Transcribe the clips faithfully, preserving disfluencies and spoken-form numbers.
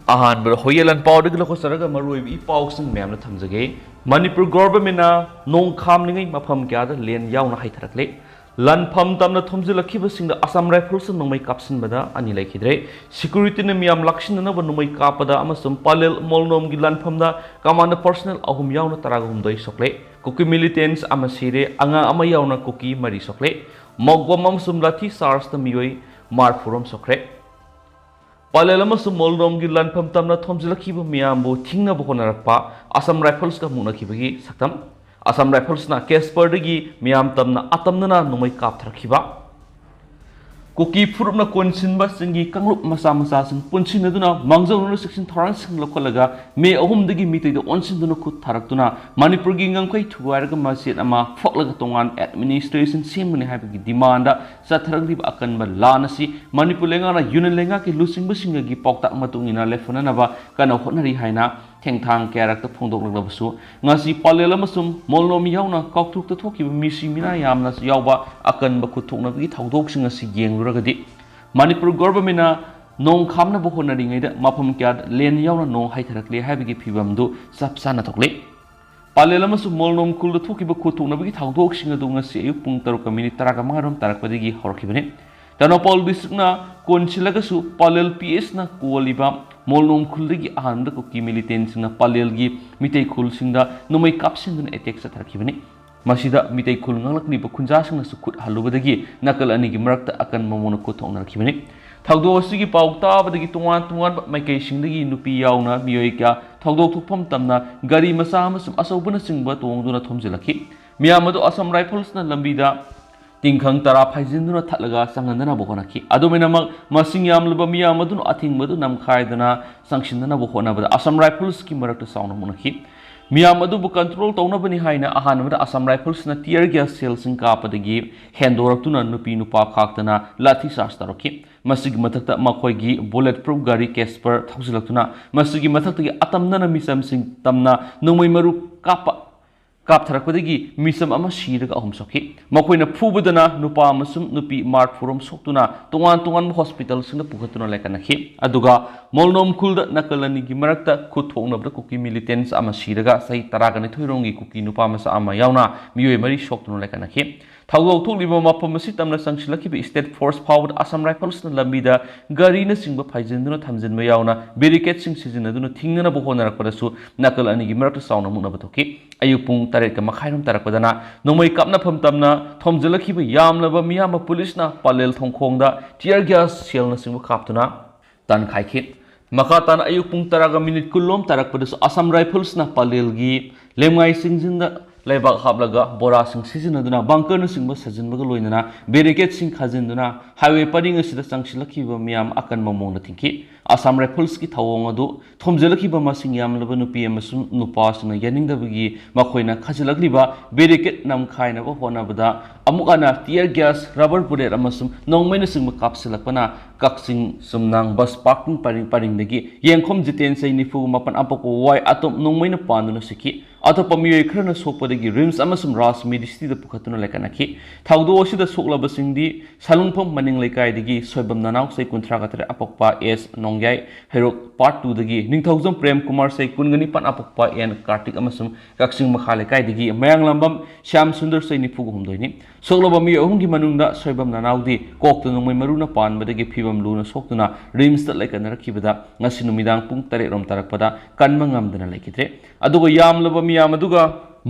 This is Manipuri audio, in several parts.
ꯑꯍꯥꯟꯕꯗ ꯍꯣꯌꯦ ꯂꯥꯟ ꯄꯥꯎꯗꯒꯤ ꯂꯧꯈꯠꯆꯔꯒ ꯃꯔꯨꯑꯣꯏꯕ ꯏ ꯄꯥꯎꯁꯤꯡ ꯃꯌꯥꯝꯅ ꯊꯝꯖꯒꯦ꯫ ꯃꯅꯤꯄꯨꯔ ꯒꯣꯚꯔꯟꯃꯦꯟꯠꯅ ꯅꯣꯡ ꯈꯥꯝꯂꯤꯉꯩ ꯃꯐꯝ ꯀꯌꯥꯗ ꯂꯦꯟ ꯌꯥꯎꯅ ꯍꯩꯊꯔꯛꯂꯦ꯫ ꯂꯥꯟꯐꯝ ꯇꯝꯅ ꯊꯣꯝꯖꯤꯜꯂꯛꯈꯤꯕꯁꯤꯡꯗ ꯑꯁꯥꯝ ꯔꯥꯏꯐꯜꯁꯅ ꯅꯣꯡꯃꯩ ꯀꯥꯞꯁꯤꯟꯕꯗ ꯑꯅꯤ ꯂꯩꯈꯤꯗ꯭ꯔꯦ꯫ ꯁꯦꯀ꯭ꯌꯨꯔꯤꯇꯤꯅ ꯃꯤꯌꯥꯝ ꯂꯥꯛꯁꯤꯟꯅꯅꯕ ꯅꯣꯡꯃꯩ ꯀꯥꯞꯄꯗ ꯑꯃꯁꯨꯡ ꯄꯥꯂꯦꯜ ꯃꯣꯜꯅꯣꯝꯒꯤ ꯂꯥꯟꯐꯝꯗ ꯀꯃꯥꯟꯗꯣ ꯄꯔꯁꯅꯦꯜ ꯑꯍꯨꯝ ꯌꯥꯎꯅ ꯇꯔꯥꯒꯍꯨꯝꯗꯣꯏ ꯁꯣꯛꯂꯦ꯫ ꯀꯨꯀꯤ ꯃꯤꯂꯤꯇꯦꯟꯠ ꯑꯃ ꯁꯤꯔꯦ, ꯑꯉꯥꯡ ꯑꯃ ꯌꯥꯎꯅ ꯀꯨꯀꯤ ꯃꯔꯤ ꯁꯣꯛꯂꯦ꯫ ꯃꯣꯛꯕꯝ ꯑꯃꯁꯨꯡ ꯂꯥꯊꯤ ꯆꯥꯔꯖꯇ ꯃꯤꯑꯣꯏ ꯃꯔꯤꯐꯨ ꯔꯣꯝ ꯁꯣꯛꯈ꯭ꯔꯦ꯫ ꯄꯥꯂꯦꯜ ꯑꯃꯁꯨꯡ ꯃꯣꯜꯅꯣꯝꯒꯤ ꯂꯥꯟꯐꯝ ꯇꯝꯅ ꯊꯣꯝꯖꯤꯜꯂꯛꯈꯤꯕ ꯃꯤꯌꯥꯝꯕꯨ ꯊꯤꯡꯅꯕ ꯍꯣꯠꯅꯔꯛꯄ ꯑꯁꯥꯝ ꯔꯥꯏꯐꯜꯁꯀ ꯃꯨꯛꯅꯈꯤꯕꯒꯤ ꯁꯛꯇꯝ꯫ ꯑꯁꯥꯝ ꯔꯥꯏꯐꯜꯁꯅ ꯀꯦꯁꯄꯔꯗꯒꯤ ꯃꯤꯌꯥꯝ ꯇꯝꯅ ꯑꯇꯝꯅꯅ ꯅꯣꯡꯃꯩ ꯀꯥꯞꯊꯔꯛꯈꯤꯕ꯫ ꯀꯨꯀꯤ ꯐꯨꯔꯨꯞꯅ ꯀꯣꯟꯁꯤꯟꯕꯁꯤꯡꯒꯤ ꯀꯥꯡꯂꯨꯞ ꯃꯆꯥ ꯃꯆꯥꯁꯤꯡ ꯄꯨꯟꯁꯤꯟꯅꯗꯨꯅ ꯃꯥꯡꯖꯧꯅꯅ ꯆꯦꯛꯁꯤꯟ ꯊꯧꯔꯥꯡꯁꯤꯡ ꯂꯧꯈꯠꯂꯒ ꯃꯦ ꯑꯍꯨꯝꯗꯒꯤ ꯃꯤꯇꯩꯗ ꯑꯣꯟꯁꯤꯟꯗꯨꯅ ꯈꯨꯠ ꯊꯥꯔꯛꯇꯨꯅ ꯃꯅꯤꯄꯨꯔꯒꯤ ꯉꯝꯈꯩ ꯊꯨꯒꯥꯏꯔꯒ ꯃꯆꯦꯠ ꯑꯃ ꯐꯣꯛꯂꯒ ꯇꯣꯉꯥꯟ ꯑꯦꯗꯃꯤꯅꯤꯁꯇ꯭ꯔꯦꯁꯟ ꯁꯦꯝꯒꯅꯤ ꯍꯥꯏꯕꯒꯤ ꯗꯤꯃꯥꯟꯗ ꯆꯠꯊꯔꯛꯂꯤꯕ ꯑꯀꯟꯕ ꯂꯥꯟ ꯑꯁꯤ ꯃꯅꯤꯄꯨꯔ ꯂꯩꯉꯥꯛꯅ ꯌꯨꯅꯤꯌꯟ ꯂꯩꯉꯥꯛꯀꯤ ꯂꯨꯆꯤꯡꯕꯁꯤꯡꯒꯤ ꯄꯥꯎꯇꯥꯛ ꯃꯇꯨꯡ ꯏꯟꯅ ꯂꯦꯞꯍꯟꯅꯅꯕ ꯀꯟꯅ ꯍꯣꯠꯅꯔꯤ ꯍꯥꯏꯅ ꯊꯦꯡꯊꯥꯡ ꯀꯌꯥꯔꯛꯇ ꯐꯣꯡꯗꯣꯛꯂꯛꯂꯕꯁꯨ, ꯉꯁꯤ ꯄꯥꯂꯦꯜ ꯑꯃꯁꯨꯡ ꯃꯣꯜꯅꯣꯝ ꯌꯥꯎꯅ ꯀꯥꯎꯊꯣꯛꯇ ꯊꯣꯛꯈꯤꯕ ꯃꯤꯁꯤ ꯃꯤꯅꯥ ꯌꯥꯝꯅ ꯌꯥꯎꯕ ꯑꯀꯟꯕ ꯈꯨꯠ ꯊꯣꯛꯅꯕꯒꯤ ꯊꯧꯗꯣꯛꯁꯤꯡ ꯑꯁꯤ ꯌꯦꯡꯂꯨꯔꯒꯗꯤ, ꯃꯅꯤꯄꯨꯔ ꯒꯣꯚꯔꯟꯃꯦꯟꯠꯅ ꯅꯣꯡ ꯈꯥꯝꯅꯕ ꯍꯣꯠꯅꯔꯤꯉꯩꯗ ꯃꯐꯝ ꯀꯌꯥꯗ ꯂꯦꯟ ꯌꯥꯎꯅ ꯅꯣꯡ ꯍꯩꯊꯔꯛꯂꯦ ꯍꯥꯏꯕꯒꯤ ꯐꯤꯕꯝꯗꯨ ꯆꯞ ꯆꯥꯅ ꯊꯣꯛꯂꯦ꯫ ꯄꯥꯂꯦꯜ ꯑꯃꯁꯨꯡ ꯃꯣꯜꯅꯣꯝ ꯈꯨꯜꯗ ꯊꯣꯛꯈꯤꯕ ꯈꯨꯠ ꯊꯣꯛꯅꯕꯒꯤ ꯊꯧꯗꯣꯛꯁꯤꯡ ꯑꯗꯨ ꯉꯁꯤ ꯑꯌꯨꯛ ꯄꯨꯡ ꯇꯔꯨꯛꯀ ꯃꯤꯅꯤꯠ ꯇꯔꯥꯃꯉꯥ ꯔꯣꯝ ꯇꯥꯔꯛꯄꯗꯒꯤ ꯍꯧꯔꯛꯈꯤꯕꯅꯤ꯫ ꯇꯦꯡꯅꯧꯄꯜ ꯗꯤꯁꯇ꯭ꯔꯤꯛꯅ ꯀꯣꯟꯁꯤꯜꯂꯒꯁꯨ ꯄꯥꯂꯦꯜ ꯄꯤ ꯑꯦꯁꯅ ꯀꯣꯜꯂꯤꯕ ꯃꯣꯜꯅꯣꯝ ꯈꯨꯜꯗꯒꯤ ꯑꯍꯥꯟꯕꯗ ꯀꯨꯀꯤ ꯃꯤꯂꯤꯇꯦꯟꯁꯤꯡꯅ ꯄꯥꯂꯦꯜꯒꯤ ꯃꯤꯇꯩ ꯈꯨꯜꯁꯤꯡꯗ ꯅꯣꯡꯃꯩ ꯀꯥꯞꯁꯤꯟꯗꯨꯅ ꯑꯦꯇꯦꯛ ꯆꯠꯊꯔꯛꯈꯤꯕꯅꯤ꯫ ꯃꯁꯤꯗ ꯃꯤꯇꯩ ꯈꯨꯜ ꯉꯥꯡꯂꯛꯂꯤꯕ ꯈꯨꯟꯖꯥꯁꯤꯡꯅꯁꯨ ꯈꯨꯠ ꯍꯜꯂꯨꯕꯗꯒꯤ ꯅꯥꯀꯜ ꯑꯅꯤꯒꯤ ꯃꯔꯛꯇ ꯑꯀꯟꯕ ꯃꯑꯣꯡꯗ ꯈꯨꯠ ꯊꯣꯛꯅꯔꯛꯈꯤꯕꯅꯤ꯫ ꯊꯧꯗꯣꯛ ꯑꯁꯤꯒꯤ ꯄꯥꯎ ꯇꯥꯕꯗꯒꯤ ꯇꯣꯉꯥꯟ ꯇꯣꯉꯥꯟꯕ ꯃꯥꯏꯀꯩꯁꯤꯡꯗꯒꯤ ꯅꯨꯄꯤ ꯌꯥꯎꯅ ꯃꯤꯑꯣꯏ ꯀꯌꯥ ꯊꯧꯗꯣꯛ ꯊꯣꯛꯐꯝ ꯇꯝꯅ ꯒꯥꯔꯤ ꯃꯆꯥ ꯑꯃꯁꯨꯡ ꯑꯆꯧꯕꯅꯆꯤꯡꯕ ꯇꯣꯡꯗꯨꯅ ꯊꯣꯝꯖꯤꯜꯂꯛꯈꯤ꯫ ꯃꯤꯌꯥꯝ ꯑꯗꯨ ꯑꯁꯥꯝ ꯔꯥꯏꯐꯜꯁꯅ ꯂꯝꯕꯤꯗ ꯇꯤꯡꯈꯪ ꯇꯔꯥ ꯐꯥꯏꯖꯤꯟꯗꯨꯅ ꯊꯠꯂꯒ ꯆꯪꯍꯟꯗꯅꯕ ꯍꯣꯠꯅꯈꯤ꯫ ꯑꯗꯨꯝ ꯑꯣꯏꯅꯃꯛ, ꯃꯁꯤꯡ ꯌꯥꯝꯂꯕ ꯃꯤꯌꯥꯝ ꯑꯗꯨꯅ ꯑꯊꯤꯡꯕ ꯑꯗꯨ ꯅꯝꯈꯥꯏꯗꯨꯅ ꯆꯪꯁꯤꯟꯅꯅꯕ ꯍꯣꯠꯅꯕꯗ ꯑꯁꯥꯝ ꯔꯥꯏꯐꯜꯁꯀꯤ ꯃꯔꯛꯇ ꯆꯥꯎꯅ ꯃꯨꯛꯅꯈꯤ꯫ ꯃꯤꯌꯥꯝ ꯑꯗꯨꯕꯨ ꯀꯟꯇ꯭ꯔꯣꯜ ꯇꯧꯅꯕꯅꯤ ꯍꯥꯏꯅ ꯑꯍꯥꯟꯕꯗ ꯑꯁꯥꯝ ꯔꯥꯏꯐꯜꯁꯅ tear gas shellꯁꯤꯡ ꯀꯥꯞꯄꯗꯒꯤ ꯍꯦꯟꯗꯣꯔꯛꯇꯨꯅ ꯅꯨꯄꯤ ꯅꯨꯄꯥ ꯈꯥꯛꯇꯅ ꯂꯥꯊꯤ ꯆꯥꯔꯖ ꯇꯧꯔꯛꯈꯤ꯫ ꯃꯁꯤꯒꯤ ꯃꯊꯛꯇ ꯃꯈꯣꯏꯒꯤ bullet proof ꯒꯥꯔꯤ ꯀꯦꯁꯄꯔ ꯊꯧꯖꯤꯜꯂꯛꯇꯨꯅ ꯃꯁꯤꯒꯤ ꯃꯊꯛꯇꯒꯤ ꯑꯇꯝꯅꯅ ꯃꯤꯆꯝꯁꯤꯡ ꯇꯝꯅ ꯅꯣꯡꯃꯩ ꯃꯔꯨ ꯀꯥꯞꯄ ꯀꯥꯞꯊꯔꯛꯄꯗꯒꯤ ꯃꯤꯆꯝ ꯑꯃ ꯁꯤꯔꯒ ꯑꯍꯨꯝ ꯁꯣꯛꯈꯤ꯫ ꯃꯈꯣꯏꯅ ꯐꯨꯕꯗꯅ ꯅꯨꯄꯥ ꯑꯃꯁꯨꯡ ꯅꯨꯄꯤ ꯃꯔꯐꯨꯔꯣꯝ ꯁꯣꯛꯇꯨꯅ ꯇꯣꯉꯥꯟ ꯇꯣꯉꯥꯟꯕ ꯍꯣꯁꯄꯤꯇꯥꯜꯁꯤꯡꯗ ꯄꯨꯈꯠꯇꯨꯅ ꯂꯩꯀꯠꯅꯈꯤ꯫ ꯑꯗꯨꯒ ꯃꯣꯜꯅꯣꯝ ꯈꯨꯜꯗ ꯅꯥꯀꯜ ꯑꯅꯤꯒꯤ ꯃꯔꯛꯇ ꯈꯨꯠ ꯊꯣꯛꯅꯕꯗ ꯀꯨꯀꯤ ꯃꯤꯂꯤꯇꯦꯟꯁ ꯑꯃ ꯁꯤꯔꯒ ꯆꯍꯤ ꯇꯔꯥꯒ ꯅꯤꯊꯣꯏ ꯔꯣꯝꯒꯤ ꯀꯨꯀꯤ ꯅꯨꯄꯥ ꯃꯆꯥ ꯑꯃ ꯌꯥꯎꯅ ꯃꯤꯑꯣꯏ ꯃꯔꯤ ꯁꯣꯛꯇꯨꯅ ꯂꯩꯀꯠꯅꯈꯤ꯫ ꯊꯧꯗꯣꯛ ꯊꯣꯛꯂꯤꯕ ꯃꯐꯝ ꯑꯁꯤ ꯇꯝꯅ ꯆꯪꯁꯤꯜꯂꯛꯈꯤꯕ ꯁ꯭ꯇꯦꯠ ꯐꯣꯔꯁ ꯐꯥꯎꯕꯗ ꯑꯁꯥꯝ ꯔꯥꯏꯐꯜꯁꯅ ꯂꯝꯕꯤꯗ ꯒꯥꯔꯤꯅꯆꯤꯡꯕ ꯐꯥꯏꯖꯤꯟꯗꯨꯅ ꯊꯝꯖꯤꯟꯕ ꯌꯥꯎꯅ ꯕꯦꯔꯤꯀꯦꯗꯁꯤꯡ ꯁꯤꯖꯤꯟꯅꯗꯨꯅ ꯊꯤꯡꯅꯅꯕ ꯍꯣꯠꯅꯔꯛꯄꯗꯁꯨ ꯅꯥꯀꯜ ꯑꯅꯤꯒꯤ ꯃꯔꯛꯇ ꯆꯥꯎꯅ ꯃꯨꯛꯅꯕ ꯊꯣꯛꯈꯤ꯫ ꯑꯌꯨꯛ ꯄꯨꯡ ꯇꯔꯦꯠꯀ ꯃꯈꯥꯏꯔꯣꯝ ꯇꯥꯔꯛꯄꯗꯅ ꯅꯣꯡꯃꯩ ꯀꯥꯞꯅꯐꯝ ꯇꯝꯅ ꯊꯣꯝꯖꯤꯜꯂꯛꯈꯤꯕ ꯌꯥꯝꯂꯕ ꯃꯤꯌꯥꯝꯕ ꯄꯨꯂꯤꯁꯅ ꯄꯥꯂꯦꯜ ꯊꯣꯡꯈꯣꯡꯗ tear gas shellꯅꯆꯤꯡꯕ ꯀꯥꯞꯇꯨꯅ ꯇꯥꯟꯈꯥꯏꯈꯤ꯫ ꯃꯈꯥ ꯇꯥꯅ ꯑꯌꯨꯛ ꯄꯨꯡ ꯇꯔꯥꯒ ꯃꯤꯅꯤꯠ ꯀꯨꯟꯂꯣꯝ ꯇꯥꯔꯛꯄꯗꯁꯨ ꯑꯁꯥꯝ ꯔꯥꯏꯐꯜꯁꯅ ꯄꯥꯂꯦꯜꯒꯤ ꯂꯦꯝꯉꯥꯏ ꯆꯤꯡꯖꯤꯟꯗ ꯂꯩꯕꯥꯛ ꯍꯥꯞꯂꯒ ꯕꯣꯔꯥꯁꯤꯡ ꯁꯤꯖꯤꯟꯅꯗꯨꯅ ꯕꯪꯀꯔꯅꯆꯤꯡꯕ ꯁꯥꯖꯤꯟꯕꯒ ꯂꯣꯏꯅꯅ ꯕꯦꯔꯤꯀꯦꯗꯁꯤꯡ ꯈꯥꯖꯤꯟꯗꯨꯅ ꯍꯥꯏꯋꯦ ꯄꯔꯤꯡ ꯑꯁꯤꯗ ꯆꯪꯁꯤꯜꯂꯛꯈꯤꯕ ꯃꯤꯌꯥꯝ ꯑꯀꯟꯕ ꯃꯑꯣꯡꯗ ꯊꯤꯡꯈꯤ꯫ ꯑꯁꯥꯝ ꯔꯥꯏꯐꯜꯁꯀꯤ ꯊꯧꯑꯣꯡ ꯑꯗꯨ ꯊꯣꯝꯖꯤꯜꯂꯛꯈꯤꯕ ꯃꯁꯤꯡ ꯌꯥꯝꯂꯕ ꯅꯨꯄꯤ ꯑꯃꯁꯨꯡ ꯅꯨꯄꯥꯁꯤꯡꯅ ꯌꯥꯅꯤꯡꯗꯕꯒꯤ ꯃꯈꯣꯏꯅ ꯈꯥꯖꯤꯜꯂꯛꯂꯤꯕ ꯕꯦꯔꯤꯀꯦꯗ ꯅꯝꯈꯥꯏꯅꯕ ꯍꯣꯠꯅꯕꯗ ꯑꯃꯨꯛ ꯍꯟꯅ tear gas, rubber bullet ꯑꯃꯁꯨꯡ ꯅꯣꯡꯃꯩꯅꯆꯤꯡꯕ ꯀꯥꯞꯁꯤꯜꯂꯛꯄꯅ ꯀꯛꯆꯤꯡ ꯆꯨꯝꯅꯥꯡ ꯕꯁ ꯄꯥꯔꯀꯤꯡ ꯄꯔꯤꯡ ꯄꯔꯤꯡꯗꯒꯤ ꯌꯦꯡꯈꯣꯝ ꯖꯤꯇꯦꯟ ꯆꯍꯤ ꯅꯤꯐꯨꯒ ꯃꯥꯄꯟ ꯑꯄꯣꯛꯄ ꯋꯥꯏ ꯑꯇꯣꯝ ꯅꯣꯡꯃꯩꯅ ꯄꯥꯟꯗꯨꯅ ꯁꯤꯈꯤ꯫ ꯑꯇꯣꯞꯄ ꯃꯤꯑꯣꯏ ꯈꯔꯅ ꯁꯣꯛꯄꯗꯒꯤ ꯔꯤꯝꯁ ꯑꯃꯁꯨꯡ ꯔꯥꯖ ꯃꯦꯗꯤꯁꯤꯇꯤꯗ ꯄꯨꯈꯠꯇꯨꯅ ꯂꯩꯀꯠꯅꯈꯤ꯫ ꯊꯧꯗꯣꯛ ꯑꯁꯤꯗ ꯁꯣꯛꯂꯕꯁꯤꯡꯗꯤ ꯁꯂꯨꯡꯐꯝ ꯃꯅꯤꯡ ꯂꯩꯀꯥꯏꯗꯒꯤ ꯁꯣꯏꯕꯝ ꯅꯅꯥꯎ ꯆꯍꯤ ꯀꯨꯟꯊ꯭ꯔꯥꯒ ꯇꯔꯦꯠ ꯑꯄꯣꯛꯄ ꯑꯦꯁ ꯅꯣꯡꯌꯥꯏ, ꯍꯩꯔꯣꯛ ꯄꯥꯔꯠ ꯇꯨꯗꯒꯤ ꯅꯤꯡꯊꯧꯖꯝ ꯄ꯭ꯔꯦꯝ ꯀꯨꯃꯥꯔ ꯆꯍꯤ ꯀꯨꯟꯒ ꯅꯤꯄꯥꯟ ꯑꯄꯣꯛꯄ ꯑꯦꯟ ꯀꯥꯔꯇꯤꯛ ꯑꯃꯁꯨꯡ ꯀꯛꯆꯤꯡ ꯃꯈꯥ ꯂꯩꯀꯥꯏꯗꯒꯤ ꯃꯌꯥꯡꯂꯝꯕꯝ ꯁ꯭ꯌꯥꯝ ꯁꯨꯟꯗꯔ ꯆꯍꯤ ꯅꯤꯐꯨꯒ ꯍꯨꯝꯗꯣꯏꯅꯤ꯫ ꯁꯣꯛꯂꯕ ꯃꯤꯑꯣꯏ ꯑꯍꯨꯝꯒꯤ ꯃꯅꯨꯡꯗ ꯁꯣꯏꯕꯝ ꯅꯅꯥꯎꯗꯤ ꯀꯣꯛꯇ ꯅꯣꯡꯃꯩ ꯃꯔꯨꯅ ꯄꯥꯟꯕꯗꯒꯤ ꯐꯤꯕꯝ ꯂꯨꯅ ꯁꯣꯛꯇꯨꯅ ꯔꯤꯝꯁꯇ ꯂꯩꯀꯠꯅꯔꯛꯈꯤꯕꯗ ꯉꯁꯤ ꯅꯨꯃꯤꯗꯥꯡ ꯄꯨꯡ ꯇꯔꯦꯠ ꯔꯣꯝ ꯇꯥꯔꯛꯄꯗ ꯀꯟꯕ ꯉꯝꯗꯅ ꯂꯩꯈꯤꯗ꯭ꯔꯦ꯫ ꯑꯗꯨꯒ ꯌꯥꯝꯂꯕ ꯃꯤꯌꯥꯝ ꯑꯗꯨꯒ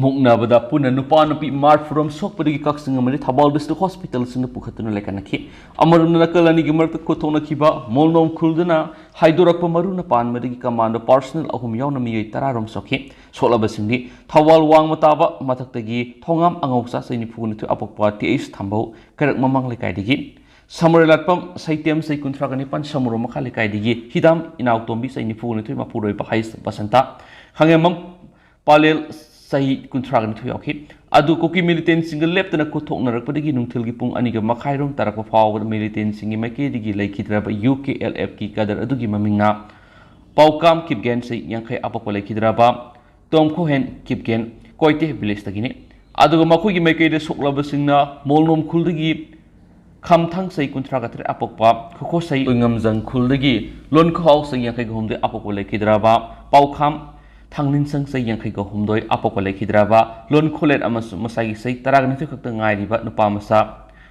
ꯃꯨꯛꯅꯕꯗ ꯄꯨꯟꯅ ꯅꯨꯄꯥ ꯅꯨꯄꯤ ꯃꯔꯐꯨꯔꯣꯝ ꯁꯣꯛꯄꯗꯒꯤ ꯀꯛꯆꯤꯡ ꯑꯃꯗꯤ ꯊꯧꯕꯥꯜ ꯗꯤꯁꯇ꯭ꯔꯤꯛ ꯍꯣꯁꯄꯤꯇꯥꯜꯁꯤꯡꯗ ꯄꯨꯈꯠꯇꯨꯅ ꯂꯩꯀꯠꯅꯈꯤ꯫ ꯑꯃꯔꯣꯝꯗ ꯅꯥꯀꯜ ꯑꯅꯤꯒꯤ ꯃꯔꯛꯇ ꯈꯨꯠ ꯊꯣꯛꯅꯈꯤꯕ ꯃꯣꯜꯅꯣꯝ ꯈꯨꯜꯗꯅ ꯍꯥꯏꯗꯣꯔꯛꯄ ꯃꯔꯨꯅ ꯄꯥꯟꯕꯗꯒꯤ ꯀꯃꯥꯟꯗꯣ ꯄꯥꯔꯁꯣꯅꯦꯜ ꯑꯍꯨꯝ ꯌꯥꯎꯅ ꯃꯤꯑꯣꯏ ꯇꯔꯥꯔꯣꯝ ꯁꯣꯛꯈꯤ꯫ ꯁꯣꯛꯂꯕꯁꯤꯡꯗꯤ ꯊꯧꯕꯥꯜ ꯋꯥꯡꯃ ꯇꯥꯕ ꯃꯊꯛꯇꯒꯤ ꯊꯣꯉꯥꯝ ꯑꯉꯧꯆꯥ ꯆꯍꯤ ꯅꯤꯐꯨꯅꯤꯊꯣꯏ ꯑꯄꯣꯛꯄ ꯇꯤ ꯑꯩꯆ ꯊꯝꯕꯧ ꯀꯩꯔꯛ ꯃꯃꯥꯡ ꯂꯩꯀꯥꯏꯗꯒꯤ, ꯁꯃꯨꯔꯩ ꯂꯥꯠꯄꯝ ꯁꯩꯇꯦꯝ ꯆꯍꯤ ꯀꯨꯟꯊ꯭ꯔꯥꯒ ꯅꯤꯄꯥꯟ ꯁꯃꯨꯔꯣ ꯃꯈꯥ ꯂꯩꯀꯥꯏꯗꯒꯤ, ꯍꯤꯗꯥꯝ ꯏꯅꯥꯎꯇꯣꯝꯕꯤ ꯆꯍꯤ ꯅꯤꯐꯨꯅꯤꯊꯣꯏ ꯃꯄꯨꯔꯣꯏꯕ ꯍꯩꯁ ꯕꯁꯟꯇ, ꯈꯥꯉꯦꯝꯕꯝ ꯄꯥꯂꯦꯜ ꯆꯍꯤ ꯀꯨꯟꯊ꯭ꯔꯥꯒ ꯅꯤꯊꯣꯏ ꯌꯥꯎꯈꯤ꯫ ꯑꯗꯨ ꯀꯨꯀꯤ ꯃꯤꯂꯤꯇꯦꯟꯁꯤꯡꯒ ꯂꯦꯞꯇꯅ ꯈꯨꯠ ꯊꯣꯛꯅꯔꯛꯄꯗꯒꯤ ꯅꯨꯡꯊꯤꯜꯒꯤ ꯄꯨꯡ ꯑꯅꯤꯒ ꯃꯈꯥꯏꯔꯣꯝ ꯇꯥꯔꯛꯄ ꯐꯥꯎꯕꯗ ꯃꯤꯂꯤꯇꯦꯟꯁꯤꯡꯒꯤ ꯃꯥꯏꯀꯩꯗꯒꯤ ꯂꯩꯈꯤꯗ꯭ꯔꯕ ꯌꯨ ꯀꯦ ꯑꯦꯜ ꯑꯦꯐꯀꯤ ꯀꯥꯗꯔ ꯑꯗꯨꯒꯤ ꯃꯃꯤꯡꯅ ꯄꯥꯎꯀꯥꯝ ꯀꯤꯞꯒꯦꯟ ꯆꯍꯤ ꯌꯥꯡꯈꯩ ꯑꯄꯣꯛꯄ ꯂꯩꯈꯤꯗ꯭ꯔꯕ ꯇꯣꯝꯈꯣꯍꯦꯟ ꯀꯤꯞꯒꯦꯟ, ꯀꯣꯏꯇꯦ ꯚꯤꯂꯦꯖꯇꯒꯤꯅꯤ꯫ ꯑꯗꯨꯒ ꯃꯈꯣꯏꯒꯤ ꯃꯥꯏꯀꯩꯗ ꯁꯣꯛꯂꯕꯁꯤꯡꯅ ꯃꯣꯜꯅꯣꯝ ꯈꯨꯜꯗꯒꯤ ꯈꯝꯊꯪ ꯆꯍꯤ ꯀꯨꯟꯊ꯭ꯔꯥ ꯇꯔꯦꯠ ꯑꯄꯣꯛꯄ, ꯈꯨꯈꯣꯁꯩ ꯉꯝꯖꯪ ꯈꯨꯜꯗꯒꯤ ꯂꯣꯟꯈꯥꯎ ꯆꯍꯤ ꯌꯥꯡꯈꯩꯒ ꯍꯨꯝꯗꯣꯏ ꯑꯄꯣꯛꯄ ꯂꯩꯈꯤꯗ꯭ꯔꯕ, ꯄꯥꯎꯈꯥꯝ ꯊꯥꯡꯅꯤꯡꯁꯪ ꯆꯍꯤ ꯌꯥꯡꯈꯩꯒ ꯍꯨꯝꯗꯣꯏ ꯑꯄꯣꯛꯄ ꯂꯩꯈꯤꯗ꯭ꯔꯕ, ꯂꯣꯟꯈꯣꯂꯦꯠ ꯑꯃꯁꯨꯡ ꯃꯁꯥꯒꯤ ꯆꯍꯤ ꯇꯔꯥꯅꯤꯊꯣꯏ ꯈꯛꯇ ꯉꯥꯏꯔꯤꯕ ꯅꯨꯄꯥ ꯃꯆꯥ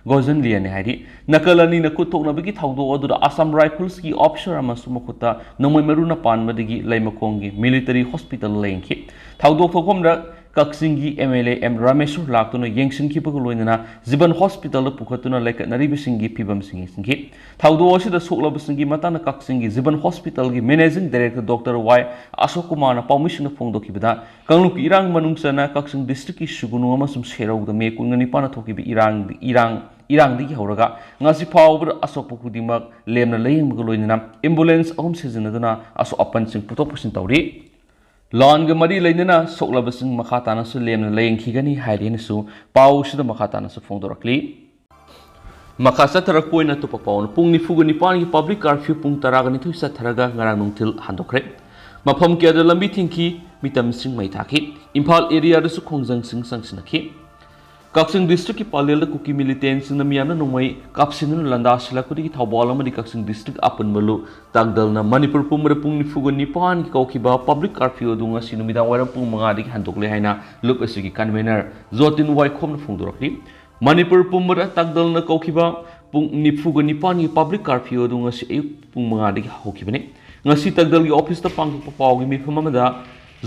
ꯒꯣꯖꯟ ꯂꯤꯌꯥꯅꯤ ꯍꯥꯏꯔꯤ꯫ ꯅꯥꯀꯜ ꯑꯅꯤꯅ ꯈꯨꯠ ꯊꯣꯛꯅꯕꯒꯤ ꯊꯧꯗꯣꯛ ꯑꯗꯨꯗ ꯑꯁꯥꯝ ꯔꯥꯏꯐꯜꯁꯀꯤ ꯑꯣꯐꯤꯁꯔ ꯑꯃꯁꯨ ꯃꯈꯨꯠꯇ ꯅꯣꯡꯃꯩ ꯃꯔꯨꯅ ꯄꯥꯟꯕꯗꯒꯤ ꯂꯩꯃꯈꯣꯡꯒꯤ ꯃꯤꯂꯤꯇꯔꯤ ꯍꯣꯁꯄꯤꯇꯥꯜ ꯂꯥꯌꯦꯡꯈꯤ꯫ ꯊꯧꯗꯣꯛ ꯊꯣꯛꯐꯝꯗ ꯀꯛꯆꯤꯡꯒꯤ M L A M Rameshwor ꯂꯥꯛꯇꯨꯅ ꯌꯦꯡꯁꯤꯟꯈꯤꯕꯒ ꯂꯣꯏꯅꯅ ꯖꯤꯕꯟ ꯍꯣꯁꯄꯤꯇꯥꯜꯗ ꯄꯨꯈꯠꯇꯨꯅ ꯂꯩꯈꯠꯅꯔꯤꯕꯁꯤꯡꯒꯤ ꯐꯤꯕꯝꯁꯤꯡ ꯌꯦꯡꯁꯤꯟꯈꯤ꯫ ꯊꯧꯗꯣꯛ ꯑꯁꯤꯗ ꯁꯣꯛꯂꯕꯁꯤꯡꯒꯤ ꯃꯇꯥꯡꯗ ꯀꯛꯆꯤꯡꯒꯤ ꯖꯤꯕꯟ ꯍꯣꯁꯄꯤꯇꯥꯜꯒꯤ ꯃꯦꯅꯦꯖꯤꯡ ꯗꯥꯏꯔꯦꯛꯇꯔ ꯗꯣꯛꯇꯔ ꯋꯥꯏ ꯑꯁꯣꯛ ꯀꯨꯃꯥꯔꯅ ꯄꯥꯎꯃꯤꯁꯤꯡꯗ ꯐꯣꯡꯗꯣꯛꯈꯤꯕꯗ, ꯀꯥꯡꯂꯨꯞꯀꯤ ꯏꯔꯥꯡ ꯃꯅꯨꯡ ꯆꯟꯅ ꯀꯛꯆꯤꯡ ꯗꯤꯁꯇ꯭ꯔꯤꯛꯀꯤ ꯁꯨꯒꯨꯅꯨ ꯑꯃꯁꯨꯡ ꯁꯦꯔꯧꯗ ꯃꯦ ꯀꯨꯟꯒ ꯅꯤꯄꯥꯟꯗ ꯊꯣꯛꯈꯤꯕ ꯏꯔꯥꯡ, ꯏꯔꯥꯡ, ꯏꯔꯥꯡꯗꯒꯤ ꯍꯧꯔꯒ ꯉꯁꯤ ꯐꯥꯎꯕꯗ ꯑꯁꯣꯛꯄ ꯈꯨꯗꯤꯡꯃꯛ ꯂꯦꯝꯅ ꯂꯥꯌꯦꯡꯕꯒ ꯂꯣꯏꯅꯅ ꯑꯦꯝꯕꯨꯂꯦꯟꯁ ꯑꯍꯨꯝ ꯁꯤꯖꯤꯟꯅꯗꯨꯅ ꯑꯁꯣꯛ ꯑꯄꯟꯁꯤꯡ ꯄꯨꯊꯣꯛ ꯄꯨꯁꯤꯟ ꯇꯧꯔꯤ꯫ ꯂꯥꯟꯒ ꯃꯔꯤ ꯂꯩꯅꯅ ꯁꯣꯛꯂꯕꯁꯤꯡ ꯃꯈꯥ ꯇꯥꯅꯁꯨ ꯂꯦꯝꯅ ꯂꯥꯌꯦꯡꯈꯤꯒꯅꯤ ꯍꯥꯏꯔꯤ ꯍꯥꯏꯅꯁꯨ ꯄꯥꯎꯁꯤꯗ ꯃꯈꯥ ꯇꯥꯅꯁꯨ ꯐꯣꯡꯗꯣꯔꯛꯂꯤ꯫ ꯃꯈꯥ ꯆꯠꯊꯔꯛꯄ ꯑꯣꯏꯅ ꯑꯇꯣꯞꯄ ꯄꯥꯎꯅ ꯄꯨꯡ ꯅꯤꯐꯨꯒ ꯅꯤꯄꯥꯟꯒꯤ ꯄꯕ꯭ꯂꯤꯛ ꯀꯥꯔꯐ꯭ꯌꯨ ꯄꯨꯡ ꯇꯔꯥꯒ ꯅꯤꯊꯣꯏ ꯆꯠꯊꯔꯒ ꯉꯔꯥꯡ ꯅꯨꯡꯊꯤꯜ ꯍꯟꯗꯣꯛꯈ꯭ꯔꯦ꯫ ꯃꯐꯝ ꯀꯌꯥꯗ ꯂꯝꯕꯤ ꯊꯤꯡꯈꯤ, ꯃꯤꯇꯝꯁꯤꯡ ꯃꯩ ꯊꯥꯈꯤ꯫ ꯏꯝꯐꯥꯜ ꯑꯦꯔꯤꯌꯥꯗꯁꯨ ꯈꯣꯡꯖꯪꯁꯤꯡ ꯆꯪꯁꯤꯟꯅꯈꯤ꯫ ꯀꯛꯆꯤꯡ ꯗꯤꯁꯇ꯭ꯔꯤꯛꯀꯤ ꯄꯂꯦꯜꯗ ꯀꯨꯀꯤ ꯃꯤꯂꯤꯇꯦꯟꯁꯤꯡꯅ ꯃꯤꯌꯥꯝꯅ ꯅꯣꯡꯃꯩ ꯀꯥꯞꯁꯤꯟꯗꯨꯅ ꯂꯥꯟꯗꯥꯁꯤꯜꯂꯛꯄꯗꯒꯤ ꯊꯧꯕꯥꯜ ꯑꯃꯗꯤ ꯀꯛꯆꯤꯡ ꯗꯤꯁꯇ꯭ꯔꯤꯛ ꯑꯄꯨꯟꯕ ꯂꯨꯞ ꯇꯥꯡꯗꯜꯅ ꯃꯅꯤꯄꯨꯔ ꯄꯨꯝꯕꯗ ꯄꯨꯡ ꯅꯤꯐꯨꯒ ꯅꯤꯄꯥꯟꯒꯤ ꯀꯧꯈꯤꯕ ꯄꯕ꯭ꯂꯤꯛ ꯀꯥꯔꯐ꯭ꯌꯨ ꯑꯗꯨ ꯉꯁꯤ ꯅꯨꯃꯤꯗꯥꯡ ꯋꯥꯏꯔꯝ ꯄꯨꯡ ꯃꯉꯥꯗꯒꯤ ꯍꯟꯗꯣꯛꯂꯦ ꯍꯥꯏꯅ ꯂꯨꯞ ꯑꯁꯤꯒꯤ ꯀꯟꯚꯦꯅꯔ ꯖꯣꯇꯤꯟ ꯋꯥꯏꯈꯣꯝꯅ ꯐꯣꯡꯗꯣꯔꯛꯂꯤ꯫ ꯃꯅꯤꯄꯨꯔ ꯄꯨꯝꯕꯗ ꯇꯥꯡꯗꯜꯅ ꯀꯧꯈꯤꯕ ꯄꯨꯡ ꯅꯤꯐꯨꯒ ꯅꯤꯄꯥꯟꯒꯤ ꯄꯕ꯭ꯂꯤꯛ ꯀꯥꯔꯐ꯭ꯌꯨ ꯑꯗꯨ ꯉꯁꯤ ꯑꯌꯨꯛ ꯄꯨꯡ ꯃꯉꯥꯗꯒꯤ ꯍꯧꯈꯤꯕꯅꯤ꯫ ꯉꯁꯤ ꯇꯥꯡꯗꯜꯒꯤ ꯑꯣꯐꯤꯁꯇ ꯄꯥꯡꯊꯣꯛꯄ ꯄꯥꯎꯒꯤ ꯃꯤꯐꯝ ꯑꯃꯗ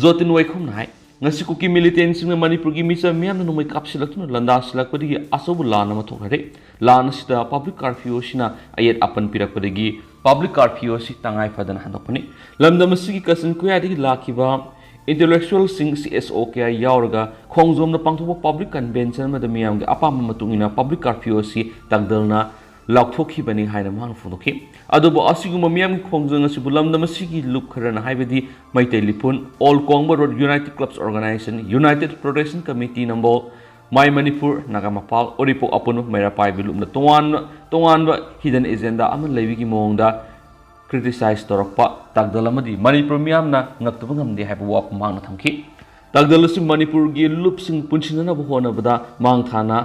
ꯖꯣꯇꯤꯟ ꯋꯥꯏꯈꯣꯝꯅ ꯍꯥꯏ, ꯉꯁꯤ ꯀꯨꯀꯤ ꯃꯤꯂꯤꯇꯦꯟꯁꯤꯡꯅ ꯃꯅꯤꯄꯨꯔꯒꯤ ꯃꯤꯆꯝ ꯃꯤꯌꯥꯝꯅ ꯅꯣꯡꯃꯩ ꯀꯥꯞꯁꯤꯜꯂꯛꯇꯨꯅ ꯂꯥꯟꯗꯥꯁꯤꯜꯂꯛꯄꯗꯒꯤ ꯑꯆꯧꯕ ꯂꯥꯟ ꯑꯃ ꯊꯣꯛꯍꯜꯂꯦ꯫ ꯂꯥꯟ ꯑꯁꯤꯗ ꯄꯕ꯭ꯂꯤꯛ ꯀꯥꯔꯐ꯭ꯌꯨ ꯑꯁꯤꯅ ꯑꯌꯦꯠ ꯑꯄꯟ ꯄꯤꯔꯛꯄꯗꯒꯤ ꯄꯕ꯭ꯂꯤꯛ ꯀꯥꯔꯐ꯭ꯌꯨ ꯑꯁꯤ ꯇꯉꯥꯏ ꯐꯗꯅ ꯍꯟꯗꯣꯛꯄꯅꯤ꯫ ꯂꯝꯗꯝ ꯑꯁꯤꯒꯤ ꯀꯥꯆꯤꯟ ꯀꯣꯌꯥꯗꯒꯤ ꯂꯥꯛꯈꯤꯕ ꯏꯟꯇꯦꯂꯦꯛꯆꯨꯋꯦꯜꯁꯤꯡ, ꯁꯤ ꯑꯦꯁ ꯑꯣ ꯀꯌꯥ ꯌꯥꯎꯔꯒ ꯈꯣꯡꯖꯣꯝꯗ ꯄꯥꯡꯊꯣꯛꯄ ꯄꯕ꯭ꯂꯤꯛ ꯀꯟꯚꯦꯟꯁꯟ ꯑꯃꯗ ꯃꯤꯌꯥꯝꯒꯤ ꯑꯄꯥꯝꯕ ꯃꯇꯨꯡ ꯏꯟꯅ ꯄꯕ꯭ꯂꯤꯛ ꯀꯥꯔꯐ꯭ꯌꯨ ꯑꯁꯤ ꯇꯥꯡꯗꯜꯅ ꯂꯥꯎꯊꯣꯛꯈꯤꯕꯅꯤ ꯍꯥꯏꯅ ꯃꯍꯥꯛꯅ ꯐꯣꯡꯗꯣꯛꯈꯤ꯫ ꯑꯗꯨꯕꯨ ꯑꯁꯤꯒꯨꯝꯕ ꯃꯤꯌꯥꯝꯒꯤ ꯈꯣꯡꯖꯪ ꯑꯁꯤꯕꯨ ꯂꯝꯗꯝ ꯑꯁꯤꯒꯤ ꯂꯨꯞ ꯈꯔꯅ, ꯍꯥꯏꯕꯗꯤ Meitei Lipun, all Kongba road united clubs organisation, united protection committee Nambol, ꯃꯥꯏ ꯃꯅꯤꯄꯨꯔ, ꯅꯥꯒꯥ ꯃꯄꯥꯜ, ꯎꯔꯤꯄꯣꯛ ꯑꯄꯨꯟꯕ, ꯃꯩꯔꯥ ꯄꯥꯏꯕꯤ ꯂꯨꯞꯅ ꯇꯣꯉꯥꯟꯕ, ꯇꯣꯉꯥꯟꯕ ꯍꯤꯗꯟ ꯑꯦꯖꯦꯟꯗꯥ ꯑꯃ ꯂꯩꯕꯒꯤ ꯃꯑꯣꯡꯗ ꯀ꯭ꯔꯤꯇꯤꯁꯥꯏꯖ ꯇꯧꯔꯛꯄ ꯇꯥꯡꯗꯜ ꯑꯃꯗꯤ ꯃꯅꯤꯄꯨꯔ ꯃꯤꯌꯥꯝꯅ ꯉꯛꯇꯕ ꯉꯝꯗꯦ ꯍꯥꯏꯕ ꯋꯥꯐꯝ ꯃꯍꯥꯛꯅ ꯊꯝꯈꯤ꯫ ꯇꯥꯛꯗꯜ ꯑꯁꯤ ꯃꯅꯤꯄꯨꯔꯒꯤ ꯂꯨꯞꯁꯤꯡ ꯄꯨꯟꯁꯤꯟꯅꯅꯕ ꯍꯣꯠꯅꯕꯗ ꯃꯥꯡ ꯊꯥꯅ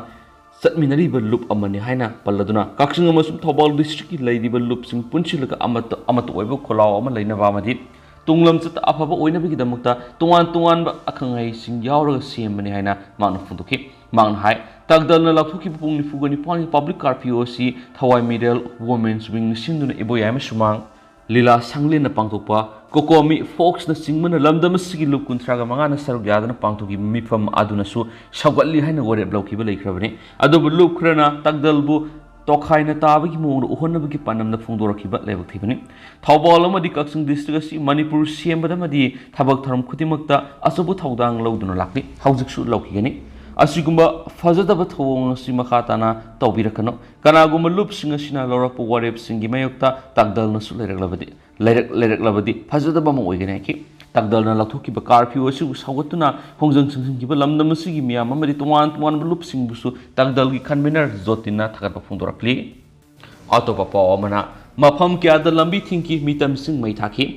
ꯆꯠꯃꯤꯟꯅꯔꯤꯕ ꯂꯨꯞ ꯑꯃꯅꯤ ꯍꯥꯏꯅ ꯄꯜꯂꯗꯨꯅ, ꯀꯛꯆꯤꯡ ꯑꯃꯁꯨꯡ ꯊꯧꯕꯥꯜ districtꯀꯤ ꯂꯩꯔꯤꯕ ꯂꯨꯞꯁꯤꯡ ꯄꯨꯟꯁꯤꯜꯂꯒ ꯑꯃꯠꯇ ꯑꯃꯠꯇ ꯑꯣꯏꯕ ꯈꯣꯜꯂꯥꯎ ꯑꯃ ꯂꯩꯅꯕ ꯑꯃꯗꯤ ꯇꯨꯡ ꯂꯝꯆꯠꯇ ꯑꯐꯕ ꯑꯣꯏꯅꯕꯒꯤꯗꯃꯛꯇ ꯇꯣꯉꯥꯟ ꯇꯣꯉꯥꯟꯕ ꯑꯈꯪ ꯑꯍꯩꯁꯤꯡ ꯌꯥꯎꯔꯒ ꯁꯦꯝꯕꯅꯤ ꯍꯥꯏꯅ ꯃꯍꯥꯛꯅ ꯐꯣꯡꯗꯣꯛꯈꯤ꯫ ꯃꯍꯥꯛꯅ ꯍꯥꯏ, ꯇꯥꯛꯗꯜꯅ ꯂꯥꯎꯊꯣꯛꯈꯤꯕ ꯄꯨꯡ ꯅꯤꯐꯨꯒ ꯅꯤꯄꯥꯟꯒꯤ public curfew ꯑꯁꯤ ꯊꯋꯥꯏ ꯃꯤꯔꯦꯜ Women's Wingꯅ ꯁꯤꯟꯗꯨꯅ ꯏꯕꯣꯌꯥꯏꯃ ꯁꯨꯃꯥꯡ, ꯂꯤꯂꯥ ꯁꯪꯂꯦꯟꯅ ꯄꯥꯡꯊꯣꯛꯄ ꯀꯣꯀꯣꯃꯤ ꯐꯣꯛꯁꯅ ꯆꯤꯡꯕꯅ ꯂꯝꯗꯝ ꯑꯁꯤꯒꯤ ꯂꯨꯞ ꯀꯨꯟꯊ꯭ꯔꯥꯒ ꯃꯉꯥꯅ ꯁꯔꯨꯛ ꯌꯥꯗꯨꯅ ꯄꯥꯡꯊꯣꯛꯈꯤꯕ ꯃꯤꯐꯝ ꯑꯗꯨꯅꯁꯨ ꯁꯧꯒꯠꯂꯤ ꯍꯥꯏꯅ ꯋꯥꯔꯦꯞ ꯂꯧꯈꯤꯕ ꯂꯩꯈ꯭ꯔꯕꯅꯤ꯫ ꯑꯗꯨꯕꯨ ꯂꯨꯞ ꯈꯔꯅ ꯇꯥꯛꯗꯜꯕꯨ ꯇꯣꯈꯥꯏꯅ ꯇꯥꯕꯒꯤ ꯃꯑꯣꯡꯗ ꯎꯍꯟꯅꯕꯒꯤ ꯄꯥꯟꯗꯝꯗ ꯐꯣꯡꯗꯣꯔꯛꯈꯤꯕ ꯂꯥꯏꯕꯛ ꯊꯤꯕꯅꯤ꯫ ꯊꯧꯕꯥꯜ ꯑꯃꯗꯤ ꯀꯛꯆꯤꯡ district ꯑꯁꯤ ꯃꯅꯤꯄꯨꯔ ꯁꯦꯝꯕꯗ ꯑꯃꯗꯤ ꯊꯕꯛ ꯊꯧꯔꯝ ꯈꯨꯗꯤꯡꯃꯛꯇ ꯑꯆꯧꯕ ꯊꯧꯗꯥꯡ ꯂꯧꯗꯨꯅ ꯂꯥꯛꯂꯤ, ꯍꯧꯖꯤꯛꯁꯨ ꯂꯧꯈꯤꯒꯅꯤ꯫ ꯑꯁꯤꯒꯨꯝꯕ ꯐꯖꯗꯕ ꯊꯧꯑꯣꯡ ꯑꯁꯤ ꯃꯈꯥ ꯇꯥꯅ ꯇꯧꯕꯤꯔꯛꯀꯅꯨ꯫ ꯀꯅꯥꯒꯨꯝꯕ ꯂꯨꯞꯁꯤꯡ ꯑꯁꯤꯅ ꯂꯧꯔꯛꯄ ꯋꯥꯔꯦꯞꯁꯤꯡꯒꯤ ꯃꯥꯌꯣꯛꯇ ꯇꯥꯛꯗꯜꯅꯁꯨ ꯂꯩꯔꯛꯂꯕꯗꯤ, ꯂꯩꯔꯛ-, ꯂꯩꯔꯛꯂꯕꯗꯤ ꯐꯖꯗꯕ ꯑꯃ ꯑꯣꯏꯒꯅꯤ ꯍꯥꯏꯈꯤ꯫ ꯇꯥꯛꯗꯜꯅ ꯂꯧꯊꯣꯛꯈꯤꯕ curfew ꯑꯁꯤꯕꯨ ꯁꯧꯒꯠꯇꯨꯅ ꯈꯣꯡꯖꯪ ꯆꯪꯁꯤꯟꯈꯤꯕ ꯂꯝꯗꯝ ꯑꯁꯤꯒꯤ ꯃꯤꯌꯥꯝ ꯑꯃꯗꯤ ꯇꯣꯉꯥꯟ ꯇꯣꯉꯥꯟꯕ ꯂꯨꯞꯁꯤꯡꯕꯨꯁꯨ ꯇꯥꯛꯗꯜꯒꯤ convener ꯖꯣꯇꯤꯟꯅ ꯊꯥꯒꯠꯄ ꯐꯣꯡꯗꯣꯔꯛꯂꯤ꯫ ꯑꯇꯣꯞꯄ ꯄꯥꯎ ꯑꯃꯅ, ꯃꯐꯝ ꯀꯌꯥꯗ ꯂꯝꯕꯤ ꯊꯤꯡꯈꯤ, ꯃꯤꯇꯝꯁꯤꯡ ꯃꯩ ꯊꯥꯈꯤ꯫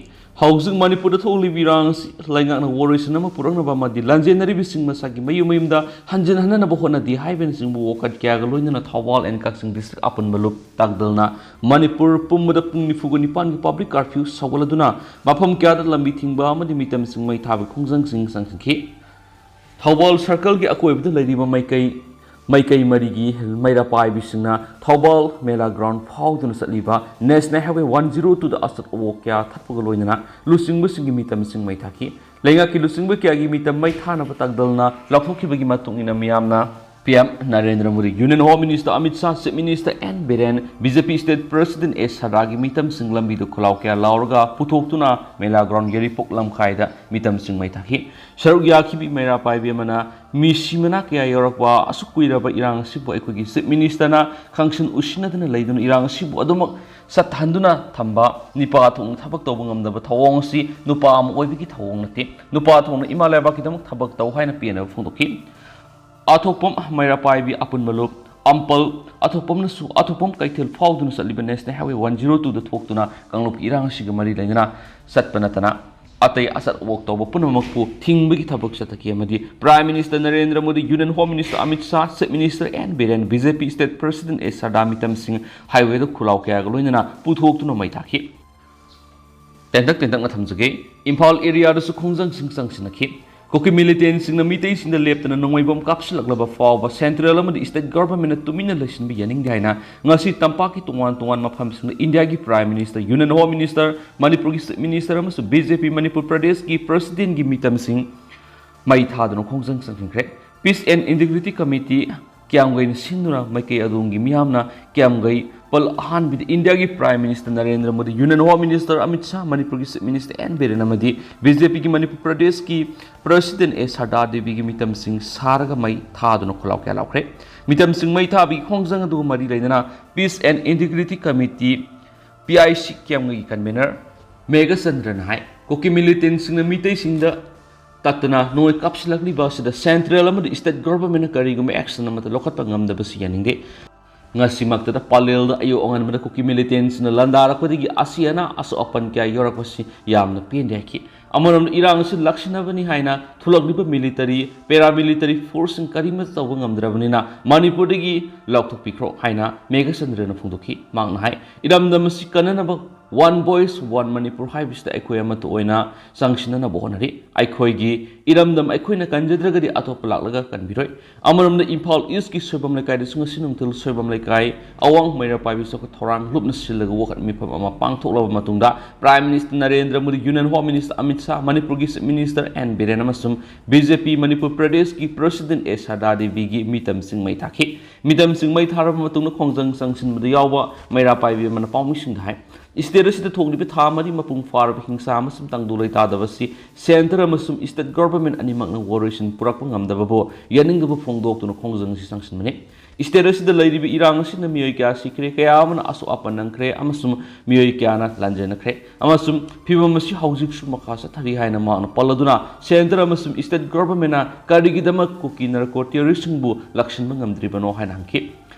ꯍꯧꯖꯤꯛ ꯃꯅꯤꯄꯨꯔꯗ ꯊꯣꯛꯂꯤꯕ ꯏꯔꯥꯡ ꯑꯁꯤ ꯂꯩꯉꯥꯛꯅ ꯋꯥꯔꯣꯏꯁꯤꯟ ꯑꯃ ꯄꯨꯔꯛꯅꯕ ꯑꯃꯗꯤ ꯂꯥꯟꯖꯦꯟꯅꯔꯤꯕꯁꯤꯡ ꯃꯁꯥꯒꯤ ꯃꯌꯨꯝ ꯃꯌꯨꯝꯗ ꯍꯟꯖꯤꯟ ꯍꯟꯅꯅꯕ ꯍꯣꯠꯅꯗꯦ ꯍꯥꯏꯕꯅꯆꯤꯡꯕ ꯋꯥꯀꯠ ꯀꯌꯥꯒ ꯂꯣꯏꯅꯅ ꯊꯧꯕꯥꯜ and ꯀꯛꯆꯤꯡ district ꯑꯄꯨꯟꯕ ꯂꯨꯞ ꯇꯥꯛꯗꯜꯅ ꯃꯅꯤꯄꯨꯔ ꯄꯨꯝꯕꯗ ꯄꯨꯡ ꯅꯤꯐꯨꯒ ꯅꯤꯄꯥꯟꯒꯤ public curfew ꯁꯧꯒꯠꯂꯗꯨꯅ ꯃꯐꯝ ꯀꯌꯥꯗ ꯂꯝꯕꯤ ꯊꯤꯡꯕ ꯑꯃꯗꯤ ꯃꯤꯇꯝꯁꯤꯡ ꯃꯩ ꯊꯥꯕꯒꯤ ꯈꯣꯡꯖꯪꯁꯤꯡ ꯆꯪꯁꯤꯟꯈꯤ꯫ ꯊꯧꯕꯥꯜ circleꯒꯤ ꯑꯀꯣꯏꯕꯗ ꯂꯩꯔꯤꯕ ꯃꯥꯏꯀꯩ, ꯃꯥꯏꯀꯩ ꯃꯔꯤꯒꯤ ꯃꯩꯔꯥ ꯄꯥꯏꯕꯤꯁꯤꯡꯅ ꯊꯧꯕꯥꯜ ꯃꯦꯂꯥ ground ꯐꯥꯎꯗꯨꯅ ꯆꯠꯂꯤꯕ National Highway one zero twoꯗ ꯑꯆꯠ ꯑꯋꯣꯛ ꯀꯌꯥ ꯊꯠꯄꯒ ꯂꯣꯏꯅꯅ ꯂꯨꯆꯤꯡꯕꯁꯤꯡꯒꯤ ꯃꯤꯇꯝꯁꯤꯡ ꯃꯩ ꯊꯥꯈꯤ꯫ ꯂꯩꯉꯥꯛꯀꯤ ꯂꯨꯆꯤꯡꯕ ꯀꯌꯥꯒꯤ ꯃꯤꯇꯝ ꯃꯩ ꯊꯥꯅꯕ ꯇꯥꯛꯗꯜꯅ ꯂꯥꯎꯊꯣꯛꯈꯤꯕꯒꯤ ꯃꯇꯨꯡ ꯏꯟꯅ ꯃꯤꯌꯥꯝꯅ P M Narendra Modi, Union Home Minister Amit Shah, Chief Minister N Biren, B J P State President A ꯁꯗꯥꯒꯤ ꯃꯤꯇꯝꯁꯤꯡ ꯂꯝꯕꯤꯗ ꯈꯣꯜꯂꯥꯎ ꯀꯌꯥ ꯂꯥꯎꯔꯒ ꯄꯨꯊꯣꯛꯇꯨꯅ ꯃꯦꯂꯥ ground ꯌꯥꯏꯔꯤꯄꯣꯛ ꯂꯝꯈꯥꯏꯗ ꯃꯤꯇꯝꯁꯤꯡ ꯃꯩ ꯊꯥꯈꯤ꯫ ꯁꯔꯨꯛ ꯌꯥꯈꯤꯕꯤ ꯃꯩꯔꯥ ꯄꯥꯏꯕꯤ ꯑꯃꯅ ꯃꯤꯁꯤ ꯃꯅꯥ ꯀꯌꯥ ꯌꯥꯎꯔꯛꯄ ꯑꯁꯨꯛ ꯀꯨꯏꯔꯕ ꯏꯔꯥꯡ ꯑꯁꯤꯕꯨ ꯑꯩꯈꯣꯏꯒꯤ Chief Ministerꯅ ꯈꯪꯁꯤꯟ ꯎꯁꯤꯟꯅꯗꯅ ꯂꯩꯗꯨꯅ ꯏꯔꯥꯡ ꯑꯁꯤꯕꯨ ꯑꯗꯨꯃꯛ ꯆꯠꯊꯍꯟꯗꯨꯅ ꯊꯝꯕ, ꯅꯤꯄꯥ ꯊꯣꯛꯅ ꯊꯕꯛ ꯇꯧꯕ ꯉꯝꯗꯕ ꯊꯧꯑꯣꯡ ꯑꯁꯤ ꯅꯨꯄꯥ ꯑꯃ ꯑꯣꯏꯕꯒꯤ ꯊꯧꯑꯣꯡ ꯅꯠꯇꯦ꯫ ꯅꯨꯄꯥ ꯊꯣꯛꯅ ꯏꯃꯥ ꯂꯩꯕꯥꯛꯀꯤꯗꯃꯛ ꯊꯕꯛ ꯇꯧ ꯍꯥꯏꯅ ꯄꯦꯟꯅꯕ ꯐꯣꯡꯗꯣꯛꯈꯤ꯫ ꯑꯊꯣꯛꯄꯝ ꯃꯩꯔꯥ ꯄꯥꯏꯕꯤ ꯑꯄꯨꯟꯕ ꯂꯨꯞ, ꯑꯝꯄꯜ ꯑꯊꯣꯛꯄꯝꯅꯁꯨ ꯑꯊꯣꯛꯄꯝ ꯀꯩꯊꯦꯜ ꯐꯥꯎꯗꯨꯅ ꯆꯠꯂꯤꯕ National Highway one zero twoꯗ ꯊꯣꯛꯇꯨꯅ ꯀꯥꯡꯂꯨꯞꯀꯤ ꯏꯔꯥꯡ ꯑꯁꯤꯒ ꯃꯔꯤ ꯂꯩꯅꯅ ꯆꯠꯄ ꯅꯠꯇꯅ ꯑꯇꯩ ꯑꯆꯠ ꯑꯋꯣꯛ ꯇꯧꯕ ꯄꯨꯝꯅꯃꯛꯄꯨ ꯊꯤꯡꯕꯒꯤ ꯊꯕꯛ ꯆꯠꯊꯈꯤ ꯑꯃꯗꯤ Prime Minister Narendra Modi, Union Home Minister Amit Shah, Chief Minister N Biren, B J P State President A Sharda ꯃꯤꯇꯝꯁꯤꯡ highwayꯗ ꯈꯨꯂꯥꯎ ꯀꯌꯥꯒ ꯂꯣꯏꯅꯅ ꯄꯨꯊꯣꯛꯇꯨꯅ ꯃꯩ ꯊꯥꯈꯤ꯫ ꯇꯦꯟꯇꯛ ꯇꯦꯟꯇꯛꯅ ꯊꯝꯖꯒꯦ꯫ ꯏꯝꯐꯥꯜ areaꯗꯁꯨ ꯈꯣꯡꯖꯪꯁꯤꯡ ꯆꯪꯁꯤꯟꯅꯈꯤ꯫ ꯀꯨꯀꯤ militantꯁꯤꯡꯅ ꯃꯤꯇꯩꯁꯤꯡꯗ ꯂꯦꯞꯇꯅ ꯅꯣꯡꯃꯩ ꯕꯣꯝ ꯀꯥꯞꯁꯤꯜꯂꯛꯂꯕ ꯐꯥꯎꯕ central ꯑꯃꯗꯤ state governmentꯅ ꯇꯨꯃꯤꯟꯅ ꯂꯩꯁꯤꯟꯕ ꯌꯥꯅꯤꯡꯗꯦ ꯍꯥꯏꯅ ꯉꯁꯤ ꯇꯝꯄꯥꯛꯀꯤ ꯇꯣꯉꯥꯟ ꯇꯣꯉꯥꯟꯕ ꯃꯐꯝꯁꯤꯡꯗ ꯏꯟꯗꯤꯌꯥꯒꯤ Prime Minister, Union Home Minister, ꯃꯅꯤꯄꯨꯔꯒꯤ Chief Minister ꯑꯃꯁꯨꯡ ꯕꯤ ꯖꯦ ꯄꯤ ꯃꯅꯤꯄꯨꯔ ꯄ꯭ꯔꯗꯦꯁꯀꯤ Presidentꯀꯤ ꯃꯤꯇꯝꯁꯤꯡ ꯃꯩ ꯊꯥꯗꯨꯅ ꯈꯣꯡꯖꯪ ꯆꯪꯁꯤꯟꯈ꯭ꯔꯦ꯫ Peace and Integrity Committee ꯀ꯭ꯌꯥꯝꯒꯩꯅ ꯁꯤꯟꯗꯨꯅ ꯃꯥꯏꯀꯩ ꯑꯗꯣꯝꯒꯤ ꯃꯤꯌꯥꯝꯅ ꯀ꯭ꯌꯥꯝꯒꯩ ꯄꯜ ꯑꯍꯥꯟꯕꯗ ꯏꯟꯗꯤꯌꯥꯒꯤ Prime Minister Narendra Modi, Union Home Minister Amit Shah, ꯃꯅꯤꯄꯨꯔꯒꯤ Chief Minister ꯑꯦꯟ ꯕꯤꯔꯦꯟ ꯑꯃꯗꯤ ꯕꯤ ꯖꯦ ꯄꯤꯒꯤ ꯃꯅꯤꯄꯨꯔ ꯄ꯭ꯔꯗꯦꯁꯀꯤ President ꯑꯦ ꯁꯔꯗꯥ ꯗꯦꯕꯤꯒꯤ ꯃꯤꯇꯝꯁꯤꯡ ꯁꯥꯔꯒ ꯃꯩ ꯊꯥꯗꯨꯅ ꯈꯣꯜꯂꯥꯎ ꯀꯌꯥ ꯂꯥꯎꯈ꯭ꯔꯦ꯫ ꯃꯤꯇꯝꯁꯤꯡ ꯃꯩ ꯊꯥꯕꯒꯤ ꯈꯣꯡꯖꯪ ꯑꯗꯨꯒ ꯃꯔꯤ ꯂꯩꯅꯅ Peace and Integrity Committee, P I C ꯀ꯭ꯌꯥꯝꯒꯩꯒꯤ convener ꯃꯦꯘꯆꯟꯗ꯭ꯔꯅ ꯍꯥꯏ, ꯀꯨꯀꯤ militantꯁꯤꯡꯅ ꯃꯤꯇꯩꯁꯤꯡꯗ ꯇꯠꯇꯅ ꯅꯣꯡꯃꯩ ꯀꯥꯞꯁꯤꯜꯂꯛꯂꯤꯕ ꯑꯁꯤꯗ central ꯑꯃꯗꯤ state governmentꯅ ꯀꯔꯤꯒꯨꯝꯕ action ꯑꯃꯠꯇ ꯂꯧꯈꯠꯄ ꯉꯝꯗꯕꯁꯤ ꯌꯥꯅꯤꯡꯗꯦ꯫ ꯉꯁꯤꯃꯛꯇꯗ ꯄꯂꯦꯜꯗ ꯑꯌꯨꯛ ꯑꯉꯟꯕꯗ ꯀꯨꯀꯤ militantꯁꯤꯡꯅ ꯂꯥꯟꯗꯥꯔꯛꯄꯗꯒꯤ ꯑꯁꯤ ꯑꯅꯥ ꯑꯁꯣꯛ ꯑꯄꯟ ꯀꯌꯥ ꯌꯥꯎꯔꯛꯄꯁꯤ ꯌꯥꯝꯅ ꯄꯦꯟꯗꯦ ꯍꯥꯏꯈꯤ꯫ ꯑꯃꯔꯣꯝꯗ ꯏꯔꯥꯡ ꯑꯁꯤ ꯂꯥꯛꯁꯤꯟꯅꯕꯅꯤ ꯍꯥꯏꯅ ꯊꯣꯛꯂꯛꯂꯤꯕ military, paramilitary forceꯁꯤꯡ ꯀꯔꯤꯃꯠꯇ ꯇꯧꯕ ꯉꯝꯗ꯭ꯔꯕꯅꯤꯅ ꯃꯅꯤꯄꯨꯔꯗꯒꯤ ꯂꯧꯊꯣꯛꯄꯤꯈ꯭ꯔꯣ ꯍꯥꯏꯅ ꯃꯦꯘꯆꯟꯗ꯭ꯔꯅ ꯐꯣꯡꯗꯣꯛꯈꯤ꯫ ꯃꯍꯥꯛꯅ ꯍꯥꯏ, ꯏꯔꯝꯗꯝ ꯑꯁꯤ ꯀꯟꯅꯅꯕ One Voice, One Manipur ꯍꯥꯏꯕꯁꯤꯗ ꯑꯩꯈꯣꯏ ꯑꯃꯠꯇ ꯑꯣꯏꯅ ꯆꯪꯁꯤꯟꯅꯅꯕ ꯍꯣꯠꯅꯔꯤ꯫ ꯑꯩꯈꯣꯏꯒꯤ ꯏꯔꯝꯗꯝ ꯑꯩꯈꯣꯏꯅ ꯀꯟꯖꯗ꯭ꯔꯒꯗꯤ ꯑꯇꯣꯞꯄ ꯂꯥꯛꯂꯒ ꯀꯟꯕꯤꯔꯣꯏ꯫ ꯑꯃꯔꯣꯝꯗ ꯏꯝꯐꯥꯜ Eastꯀꯤ ꯁꯣꯏꯕꯝ ꯂꯩꯀꯥꯏꯗꯁꯨ ꯉꯁꯤ ꯅꯨꯡꯊꯤꯜ ꯁꯣꯏꯕꯝ ꯂꯩꯀꯥꯏ ꯑꯋꯥꯡ ꯃꯩꯔꯥ ꯄꯥꯏꯕꯤ ꯆꯥꯎꯈꯠ ꯊꯧꯔꯥꯡ ꯂꯨꯞꯅ ꯁꯤꯜꯂꯒ ꯋꯥꯀꯠ ꯃꯤꯐꯝ ꯑꯃ ꯄꯥꯡꯊꯣꯛꯂꯕ ꯃꯇꯨꯡꯗ Prime Minister Narendra Modi, Union Home Minister Amit Shah, ꯃꯅꯤꯄꯨꯔꯒꯤ Chief Minister ꯑꯦꯟ ꯕꯤꯔꯦꯟ ꯑꯃꯁꯨꯡ ꯕꯤ ꯖꯦ ꯄꯤ ꯃꯅꯤꯄꯨꯔ ꯄ꯭ꯔꯗꯦꯁꯀꯤ President ꯑꯦ ꯁꯔꯗꯥ ꯗꯦꯕꯤꯒꯤ ꯃꯤꯇꯝꯁꯤꯡ ꯃꯩ ꯊꯥꯈꯤ꯫ ꯃꯤꯇꯝꯁꯤꯡ ꯃꯩ ꯊꯥꯔꯕ ꯃꯇꯨꯡꯗ ꯈꯣꯡꯖꯪ ꯆꯪꯁꯤꯟꯕꯗ ꯌꯥꯎꯕ ꯃꯩꯔꯥ ꯄꯥꯏꯕꯤ ꯑꯃꯅ ꯄꯥꯎꯃꯤꯁꯤꯡꯗ ꯍꯥꯏ, state ꯑꯁꯤꯗ ꯊꯣꯛꯂꯤꯕ ꯊꯥ ꯃꯔꯤ ꯃꯄꯨꯡ ꯐꯥꯔꯕ ꯍꯤꯡꯁꯥ ꯑꯃꯁꯨꯡ ꯇꯪꯗꯨ ꯂꯩꯇꯥꯗꯕ ꯑꯁꯤ centre ꯑꯃꯁꯨꯡ state government ꯑꯅꯤꯃꯛꯅ ꯋꯥꯔꯣꯏꯁꯤꯟ ꯄꯨꯔꯛꯄ ꯉꯝꯗꯕꯕꯨ ꯌꯥꯅꯤꯡꯗꯕ ꯐꯣꯡꯗꯣꯛꯇꯨꯅ ꯈꯣꯡꯖꯪ ꯑꯁꯤ ꯆꯪꯁꯤꯟꯕꯅꯤ꯫ State ꯑꯁꯤꯗ ꯂꯩꯔꯤꯕ ꯏꯔꯥꯡ ꯑꯁꯤꯅ ꯃꯤꯑꯣꯏ ꯀꯌꯥ ꯁꯤꯈ꯭ꯔꯦ, ꯀꯌꯥ ꯑꯃꯅ ꯑꯁꯣꯛ ꯑꯄꯟ ꯅꯪꯈ꯭ꯔꯦ ꯑꯃꯁꯨꯡ ꯃꯤꯑꯣꯏ ꯀꯌꯥꯅ ꯂꯥꯟꯖꯦꯟꯅꯈ꯭ꯔꯦ ꯑꯃꯁꯨꯡ ꯐꯤꯚꯝ ꯑꯁꯤ ꯍꯧꯖꯤꯛꯁꯨ ꯃꯈꯥ ꯆꯠꯊꯔꯤ ꯍꯥꯏꯅ ꯃꯍꯥꯛꯅ ꯄꯜꯂꯗꯨꯅ, centre ꯑꯃꯁꯨꯡ state governmentꯅ ꯀꯔꯤꯒꯤꯗꯃꯛ ꯀꯨꯀꯤ narco terroristꯁꯤꯡꯕꯨ ꯂꯥꯛꯁꯤꯟꯕ ꯉꯝꯗ꯭ꯔꯤꯕꯅꯣ ꯍꯥꯏꯅ ꯍꯪꯈꯤ꯫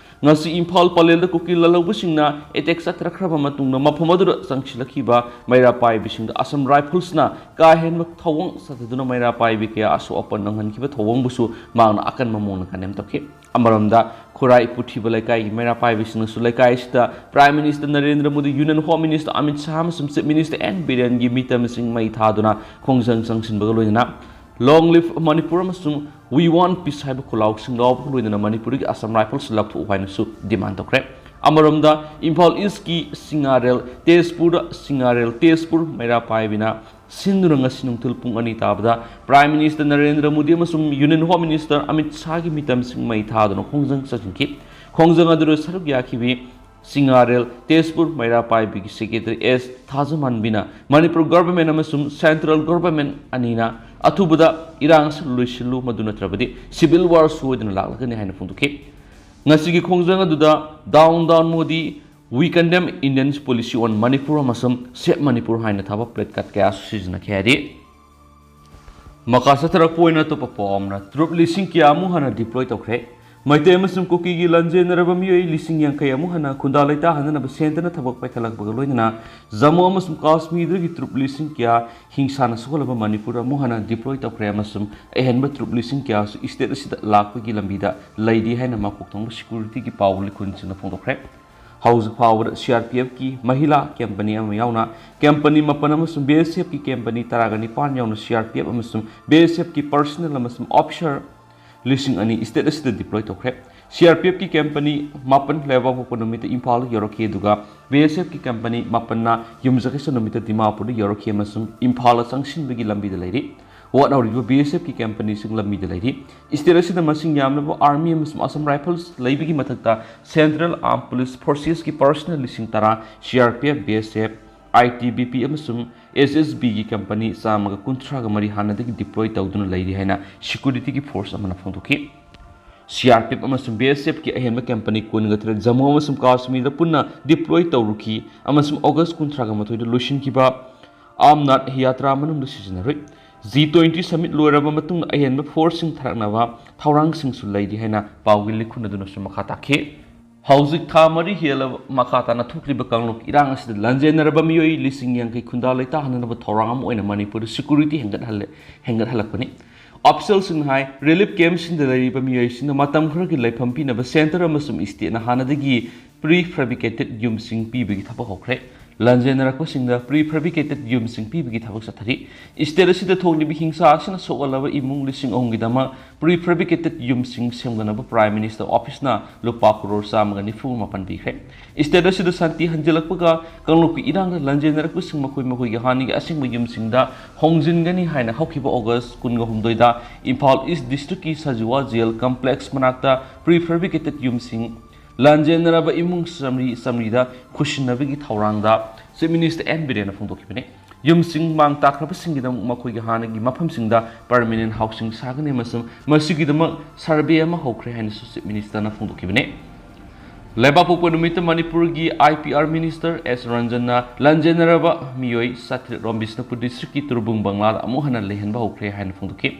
ꯉꯁꯤ ꯏꯝꯐꯥꯜ ꯄꯂꯦꯜꯗ ꯀꯨꯀꯤ ꯂꯥꯜꯍꯧꯕꯁꯤꯡꯅ ꯑꯦꯇꯦꯛ ꯆꯠꯊꯔꯛꯈ꯭ꯔꯕ ꯃꯇꯨꯡꯗ ꯃꯐꯝ ꯑꯗꯨꯗ ꯆꯪꯁꯤꯜꯂꯛꯈꯤꯕ ꯃꯩꯔꯥ ꯄꯥꯏꯕꯤꯁꯤꯡꯗ ꯑꯁꯝ ꯔꯥꯏꯐꯜꯁꯅ ꯀꯥ ꯍꯦꯟꯕ ꯊꯧꯑꯣꯡ ꯆꯠꯊꯗꯨꯅ ꯃꯩꯔꯥ ꯄꯥꯏꯕꯤ ꯀꯌꯥ ꯑꯁꯣꯛ ꯑꯄꯟ ꯅꯪꯍꯟꯈꯤꯕ ꯊꯧꯑꯣꯡꯕꯨꯁꯨ ꯃꯍꯥꯛꯅ ꯑꯀꯟꯕ ꯃꯑꯣꯡꯗ ꯀꯟꯗꯦꯝ ꯇꯧꯈꯤ꯫ ꯑꯃꯔꯣꯝꯗ ꯈꯨꯔꯥꯏ ꯄꯨꯊꯤꯕ ꯂꯩꯀꯥꯏꯒꯤ ꯃꯩꯔꯥ ꯄꯥꯏꯕꯤꯁꯤꯡꯅꯁꯨ ꯂꯩꯀꯥꯏ ꯑꯁꯤꯗ Prime Minister Narendra Modi, Union Home Minister Amit Shah ꯑꯃꯁꯨꯡ Chief Minister ꯑꯦꯟ ꯕꯤꯔꯦꯟꯒꯤ ꯃꯤꯇꯝꯁꯤꯡ ꯃꯩ ꯊꯥꯗꯨꯅ ꯈꯣꯡꯖꯪ ꯆꯪꯁꯤꯟꯕꯒ ꯂꯣꯏꯅꯅ Long live Manipur ꯑꯃꯁꯨꯡ We want peace ꯍꯥꯏꯕ ꯈꯨꯜꯂꯥꯎꯁꯤꯡ ꯂꯥꯎꯕꯒ ꯂꯣꯏꯅꯅ ꯃꯅꯤꯄꯨꯔꯒꯤ ꯑꯁꯥꯝ ꯔꯥꯏꯐꯜꯁ ꯂꯧꯊꯣꯛꯎ ꯍꯥꯏꯅꯁꯨ ꯗꯤꯃꯥꯟ ꯇꯧꯈ꯭ꯔꯦ꯫ ꯑꯃꯔꯣꯝꯗ ꯏꯝꯐꯥꯜ ꯏꯁꯀꯤ ꯁꯤꯡꯉꯥꯔꯦꯜ ꯇꯦꯖꯄꯨꯔꯗ, ꯁꯤꯡꯉꯥꯔꯦꯜ ꯇꯦꯖꯄꯨꯔ ꯃꯩꯔꯥ ꯄꯥꯏꯕꯤꯅ ꯁꯤꯟꯗꯨꯅ ꯉꯁꯤ ꯅꯨꯡꯊꯤꯜ ꯄꯨꯡ ꯑꯅꯤ ꯇꯥꯕꯗ Prime Minister ꯅꯔꯦꯟꯗ꯭ꯔ ꯃꯣꯗꯤ ꯑꯃꯁꯨꯡ Union Home Minister ꯑꯃꯤꯠ ꯁꯥꯍꯒꯤ ꯃꯤꯇꯝꯁꯤꯡ ꯃꯩ ꯊꯥꯗꯨꯅ ꯈꯣꯡꯖꯪ ꯆꯠꯁꯤꯟꯈꯤ꯫ ꯈꯣꯡꯖꯪ ꯑꯗꯨꯗ ꯁꯔꯨꯛ ꯌꯥꯈꯤꯕꯤ ꯁꯤꯡꯉꯥꯔꯦꯜ ꯇꯦꯖꯄꯨꯔ ꯃꯩꯔꯥ ꯄꯥꯏꯕꯤꯒꯤ Secretary ꯑꯦꯁ ꯊꯥꯖꯃꯥꯟꯕꯤꯅ ꯃꯅꯤꯄꯨꯔ Government ꯑꯃꯁꯨꯡ Central Government ꯑꯅꯤꯅ ꯑꯊꯨꯕꯗ ꯏꯔꯥꯡ ꯑꯁꯤ ꯂꯣꯏꯁꯤꯜꯂꯨ, ꯃꯗꯨ ꯅꯠꯇ꯭ꯔꯕꯗꯤ civil war ꯁꯣꯏꯗꯅ ꯂꯥꯛꯂꯒꯅꯤ ꯍꯥꯏꯅ ꯐꯣꯡꯗꯣꯛꯈꯤ꯫ ꯉꯁꯤꯒꯤ ꯈꯣꯡꯖꯪ ꯑꯗꯨꯗ Down Down Modi, We Condemn India's Policy on Manipur ꯑꯃꯁꯨꯡ Save Manipur ꯍꯥꯏꯅ ꯊꯥꯕ placard ꯀꯌꯥꯁꯨ ꯁꯤꯖꯤꯟꯅꯈꯤ ꯍꯥꯏꯔꯤ꯫ ꯃꯈꯥ ꯆꯠꯊꯔꯛꯄ ꯑꯣꯏꯅ ꯑꯇꯣꯞꯄ ꯄꯥꯎ ꯑꯃꯅ, ꯇ꯭ꯔꯨꯞ ꯂꯤꯁꯤꯡ ꯀꯌꯥ ꯑꯃꯨꯛ ꯍꯟꯅ deploy ꯇꯧꯈ꯭ꯔꯦ꯫ ꯃꯩꯇꯩ ꯑꯃꯁꯨꯡ ꯀꯨꯀꯤꯒꯤ ꯂꯥꯟꯖꯦꯟꯅꯔꯕ ꯃꯤꯑꯣꯏ ꯂꯤꯁꯤꯡ ꯌꯥꯡꯈꯩ ꯑꯃꯨꯛ ꯍꯟꯅ ꯈꯨꯟꯗꯥ ꯂꯩꯇꯥꯍꯟꯅꯅꯕ ꯁꯦꯟꯗꯅ ꯊꯕꯛ ꯄꯥꯏꯈꯠꯂꯛꯄꯒ ꯂꯣꯏꯅꯅ ꯖꯝꯃꯨ ꯑꯃꯁꯨꯡ ꯀꯥꯁꯃꯤꯔꯗꯒꯤ ꯇ꯭ꯔꯨꯞ ꯂꯤꯁꯤꯡ ꯀꯌꯥ ꯍꯤꯡꯁꯥꯅ ꯁꯣꯛꯍꯜꯂꯕ ꯃꯅꯤꯄꯨꯔꯗ ꯑꯃꯨꯛ ꯍꯟꯅ deploy ꯇꯧꯈ꯭ꯔꯦ ꯑꯃꯁꯨꯡ ꯑꯍꯦꯟꯕ ꯇ꯭ꯔꯨꯞ ꯂꯤꯁꯤꯡ ꯀꯌꯥꯁꯨ state ꯑꯁꯤꯗ ꯂꯥꯛꯄꯒꯤ ꯂꯝꯕꯤꯗ ꯂꯩꯔꯤ ꯍꯥꯏꯅ ꯃꯀꯣꯛ ꯊꯣꯡꯕ security ꯒꯤ ꯄꯥꯎ ꯂꯤꯈꯨꯟꯁꯤꯡꯅ ꯐꯣꯡꯗꯣꯛꯈ꯭ꯔꯦ꯫ ꯍꯧꯖꯤꯛ ꯐꯥꯎꯕꯗ C R P F ꯀꯤ ꯃꯍꯤꯂꯥ company ꯑꯃ ꯌꯥꯎꯅ company ꯃꯥꯄꯟ ꯑꯃꯁꯨꯡ B S F ꯀꯤ company ꯇꯔꯥꯒ ꯅꯤꯄꯥꯟ ꯌꯥꯎꯅ C R P F ꯑꯃꯁꯨꯡ B S F ꯀꯤ personnel ꯑꯃꯁꯨꯡ officer ꯂꯤꯁꯤꯡ ꯑꯅꯤ state ꯑꯁꯤꯗ deploy ꯇꯧꯈ꯭ꯔꯦ꯫ C R P F ꯀꯤ company ꯃꯥꯄꯟ ꯂꯩꯕꯥꯛꯄꯣꯛꯄ ꯅꯨꯃꯤꯠꯇ ꯏꯝꯐꯥꯜꯗ ꯌꯧꯔꯛꯈꯤ, ꯑꯗꯨꯒ B S F ꯀꯤ company ꯃꯥꯄꯟꯅ ꯌꯨꯝꯁꯀꯩꯁ ꯅꯨꯃꯤꯠꯇ ꯗꯤꯃꯥꯄꯨꯔꯗ ꯌꯧꯔꯛꯈꯤ ꯑꯃꯁꯨꯡ ꯏꯝꯐꯥꯜꯗ ꯆꯪꯁꯤꯟꯕꯒꯤ ꯂꯝꯕꯤꯗ ꯂꯩꯔꯤ꯫ ꯋꯥꯠꯍꯧꯔꯤꯕ B S F ꯀꯤ company ꯁꯤꯡ ꯂꯝꯕꯤꯗ ꯂꯩꯔꯤ꯫ State ꯑꯁꯤꯗ ꯃꯁꯤꯡ ꯌꯥꯝꯂꯕ army ꯑꯃꯁꯨꯡ Assam Rifles ꯂꯩꯕꯒꯤ ꯃꯊꯛꯇ Central Armed Police Forces ꯀꯤ personnel ꯂꯤꯁꯤꯡ ꯇꯔꯥ, C R P F, B S F, I T B P ꯑꯃꯁꯨꯡ S S B ꯒꯤ company ꯆꯥꯝꯃꯒ ꯀꯨꯟꯊ꯭ꯔꯥꯒ ꯃꯔꯤ ꯍꯥꯟꯅꯗꯒꯤ deploy ꯇꯧꯗꯨꯅ ꯂꯩꯔꯤ ꯍꯥꯏꯅ security ꯒꯤ force ꯑꯃꯅ ꯐꯣꯡꯗꯣꯛꯈꯤ꯫ C R P F ꯑꯃꯁꯨꯡ B S F ꯀꯤ ꯑꯍꯦꯟꯕ company ꯀꯨꯟꯒ ꯇꯔꯦꯠ ꯖꯝꯃꯨ ꯑꯃꯁꯨꯡ ꯀꯥꯁꯃꯤꯔꯗ ꯄꯨꯟꯅ deploy ꯇꯧꯔꯨꯈꯤ ꯑꯃꯁꯨꯡ August ꯀꯨꯟꯊ꯭ꯔꯥꯒ ꯃꯥꯊꯣꯏꯗ ꯂꯣꯏꯁꯤꯟꯈꯤꯕ ꯑꯃꯔꯅꯥꯊ ꯌꯥꯇ꯭ꯔꯥ ꯃꯅꯨꯡꯗ ꯁꯤꯖꯤꯟꯅꯔꯨꯏ꯫ G twenty summit ꯂꯣꯏꯔꯕ ꯃꯇꯨꯡꯗ ꯑꯍꯦꯟꯕ force ꯁꯤꯡ ꯊꯥꯔꯛꯅꯕ ꯊꯧꯔꯥꯡꯁꯤꯡꯁꯨ ꯂꯩꯔꯤ ꯍꯥꯏꯅ ꯄꯥꯎꯒꯤ ꯂꯤꯈꯨꯟ ꯑꯗꯨꯅꯁꯨ ꯃꯈꯥ ꯇꯥꯈꯤ꯫ ꯍꯧꯖꯤꯛ ꯊꯥ ꯃꯔꯤ ꯍꯦꯜꯂꯕ ꯃꯈꯥ ꯇꯥꯅ ꯊꯣꯛꯂꯤꯕ ꯀꯥꯡꯂꯨꯞ ꯏꯔꯥꯡ ꯑꯁꯤꯗ ꯂꯥꯟꯖꯦꯟꯅꯔꯕ ꯃꯤꯑꯣꯏ ꯂꯤꯁꯤꯡ ꯌꯥꯡꯈꯩ ꯈꯨꯟꯗꯥ ꯂꯩꯇꯥꯍꯟꯅꯅꯕ ꯊꯧꯔꯥꯡ ꯑꯃ ꯑꯣꯏꯅ ꯃꯅꯤꯄꯨꯔꯗ ꯁꯦꯀ꯭ꯌꯨꯔꯤꯇꯤ ꯍꯦꯟꯒꯠꯍꯜꯂꯦ ꯍꯦꯟꯒꯠꯍꯜꯂꯛꯄꯅꯤ꯫ ꯑꯣꯐꯤꯁꯤꯌꯦꯜꯁꯤꯡꯅ ꯍꯥꯏ, ꯔꯤꯂꯤꯐ ꯀꯦꯝꯞꯁꯤꯡꯗ ꯂꯩꯔꯤꯕ ꯃꯤꯑꯣꯏꯁꯤꯡꯗ ꯃꯇꯝ ꯈꯔꯒꯤ ꯂꯩꯐꯝ ꯄꯤꯅꯕ ꯁꯦꯟꯇꯔ ꯑꯃꯁꯨꯡ ꯏꯁꯇꯦꯠꯅ ꯍꯥꯟꯅꯗꯒꯤ ꯄ꯭ꯔꯤ ꯐꯦꯕ꯭ꯔꯤꯀꯦꯇꯦꯗ ꯌꯨꯝꯁꯤꯡ ꯄꯤꯕꯒꯤ ꯊꯕꯛ ꯍꯧꯈ꯭ꯔꯦ꯫ ꯂꯥꯟꯖꯦꯟꯅꯔꯛꯄꯁꯤꯡꯗ ꯄ꯭ꯔꯤ ꯐꯦꯕ꯭ꯔꯤꯀꯦꯇꯦꯗ ꯌꯨꯝꯁꯤꯡ ꯄꯤꯕꯒꯤ ꯊꯕꯛ ꯆꯠꯊꯔꯤ꯫ ꯏꯁꯇꯦꯠ ꯑꯁꯤꯗ ꯊꯣꯛꯂꯤꯕ ꯍꯤꯡꯁꯥ ꯑꯁꯤꯅ ꯁꯣꯛꯍꯜꯂꯕ ꯏꯃꯨꯡ ꯂꯤꯁꯤꯡ ꯑꯍꯨꯝꯒꯤꯗꯃꯛ ꯄ꯭ꯔꯤ ꯐꯦꯕ꯭ꯔꯤꯀꯦꯇꯦꯗ ꯌꯨꯝꯁꯤꯡ ꯁꯦꯝꯒꯠꯅꯕ ꯄ꯭ꯔꯥꯏꯝ ꯃꯤꯅꯤꯁꯇꯔ ꯑꯣꯐꯤꯁꯅ ꯂꯨꯄꯥ ꯀꯔꯣꯔ ꯆꯥꯝꯃꯒ ꯅꯤꯐꯨ ꯃꯥꯄꯟ ꯄꯤꯈ꯭ꯔꯦ꯫ ꯏꯁꯇꯦꯠ ꯑꯁꯤꯗ ꯁꯥꯟꯇꯤ ꯍꯟꯖꯤꯜꯂꯛꯄꯒ ꯀꯥꯡꯂꯨꯞꯀꯤ ꯏꯔꯥꯡꯗ ꯂꯥꯟꯖꯦꯟꯅꯔꯛꯄꯁꯤꯡ ꯃꯈꯣꯏ ꯃꯈꯣꯏꯒꯤ ꯍꯥꯟꯅꯒꯤ ꯑꯁꯦꯡꯕ ꯌꯨꯝꯁꯤꯡꯗ ꯍꯣꯡꯖꯤꯟꯒꯅꯤ ꯍꯥꯏꯅ ꯍꯧꯈꯤꯕ ꯑꯣꯒꯁ ꯀꯨꯟꯒ ꯍꯨꯝꯗꯣꯏꯗ ꯏꯝꯐꯥꯜ ꯏꯁ ꯗꯤꯁꯇ꯭ꯔꯤꯛꯀꯤ ꯁꯖꯤꯋꯥ ꯖꯦꯜ ꯀꯝꯄ꯭ꯂꯦꯛꯁ ꯃꯅꯥꯛꯇ ꯄ꯭ꯔꯤ ꯐꯦꯕ꯭ꯔꯤꯀꯦꯇꯦꯗ ꯌꯨꯝꯁꯤꯡ ꯂꯥꯟꯖꯦꯟꯅꯔꯕ ꯏꯃꯨꯡ ꯆꯥꯃꯔꯤ ꯆꯥꯃꯔꯤꯗ ꯈꯨꯠꯁꯤꯟꯅꯕꯒꯤ ꯊꯧꯔꯥꯡꯗ ꯆꯤꯐ ꯃꯤꯅꯤꯁꯇꯔ ꯑꯦꯟ ꯕꯤꯔꯦꯟꯅ ꯐꯣꯡꯗꯣꯛꯈꯤꯕꯅꯤ꯫ ꯌꯨꯝꯁꯤꯡ ꯃꯥꯡ ꯇꯥꯛꯈ꯭ꯔꯕꯁꯤꯡꯒꯤꯗꯃꯛ ꯃꯈꯣꯏꯒꯤ ꯍꯥꯟꯅꯒꯤ ꯃꯐꯝꯁꯤꯡꯗ ꯄꯔꯃꯤꯅꯦꯟ ꯍꯥꯎꯁꯤꯡ ꯁꯥꯒꯅꯤ ꯑꯃꯁꯨꯡ ꯃꯁꯤꯒꯤꯗꯃꯛ ꯁꯔꯚꯦ ꯑꯃ ꯍꯧꯈ꯭ꯔꯦ ꯍꯥꯏꯅꯁꯨ ꯆꯤꯐ ꯃꯤꯅꯤꯁꯇꯔꯅ ꯐꯣꯡꯗꯣꯛꯈꯤꯕꯅꯤ꯫ ꯂꯩꯕꯥꯛꯄꯣꯛꯄ ꯅꯨꯃꯤꯠꯇ ꯃꯅꯤꯄꯨꯔꯒꯤ ꯑꯥꯏ ꯄꯤ ꯑꯥꯔ ꯃꯤꯅꯤꯁꯇꯔ ꯑꯦꯁ ꯔꯟꯖꯟꯅ ꯂꯥꯟꯖꯦꯟꯅꯔꯕ ꯃꯤꯑꯣꯏ ꯆꯥꯇ꯭ꯔꯦꯠ ꯔꯣꯝ ꯕꯤꯁꯅꯨꯄꯨꯔ ꯗꯤꯁꯇ꯭ꯔꯤꯛꯀꯤ ꯇꯨꯔꯕꯨꯡ ꯕꯪꯂꯥꯗ ꯑꯃꯨꯛ ꯍꯟꯅ ꯂꯩꯍꯟꯕ ꯍꯧꯈ꯭ꯔꯦ ꯍꯥꯏꯅ ꯐꯣꯡꯗꯣꯛꯈꯤ꯫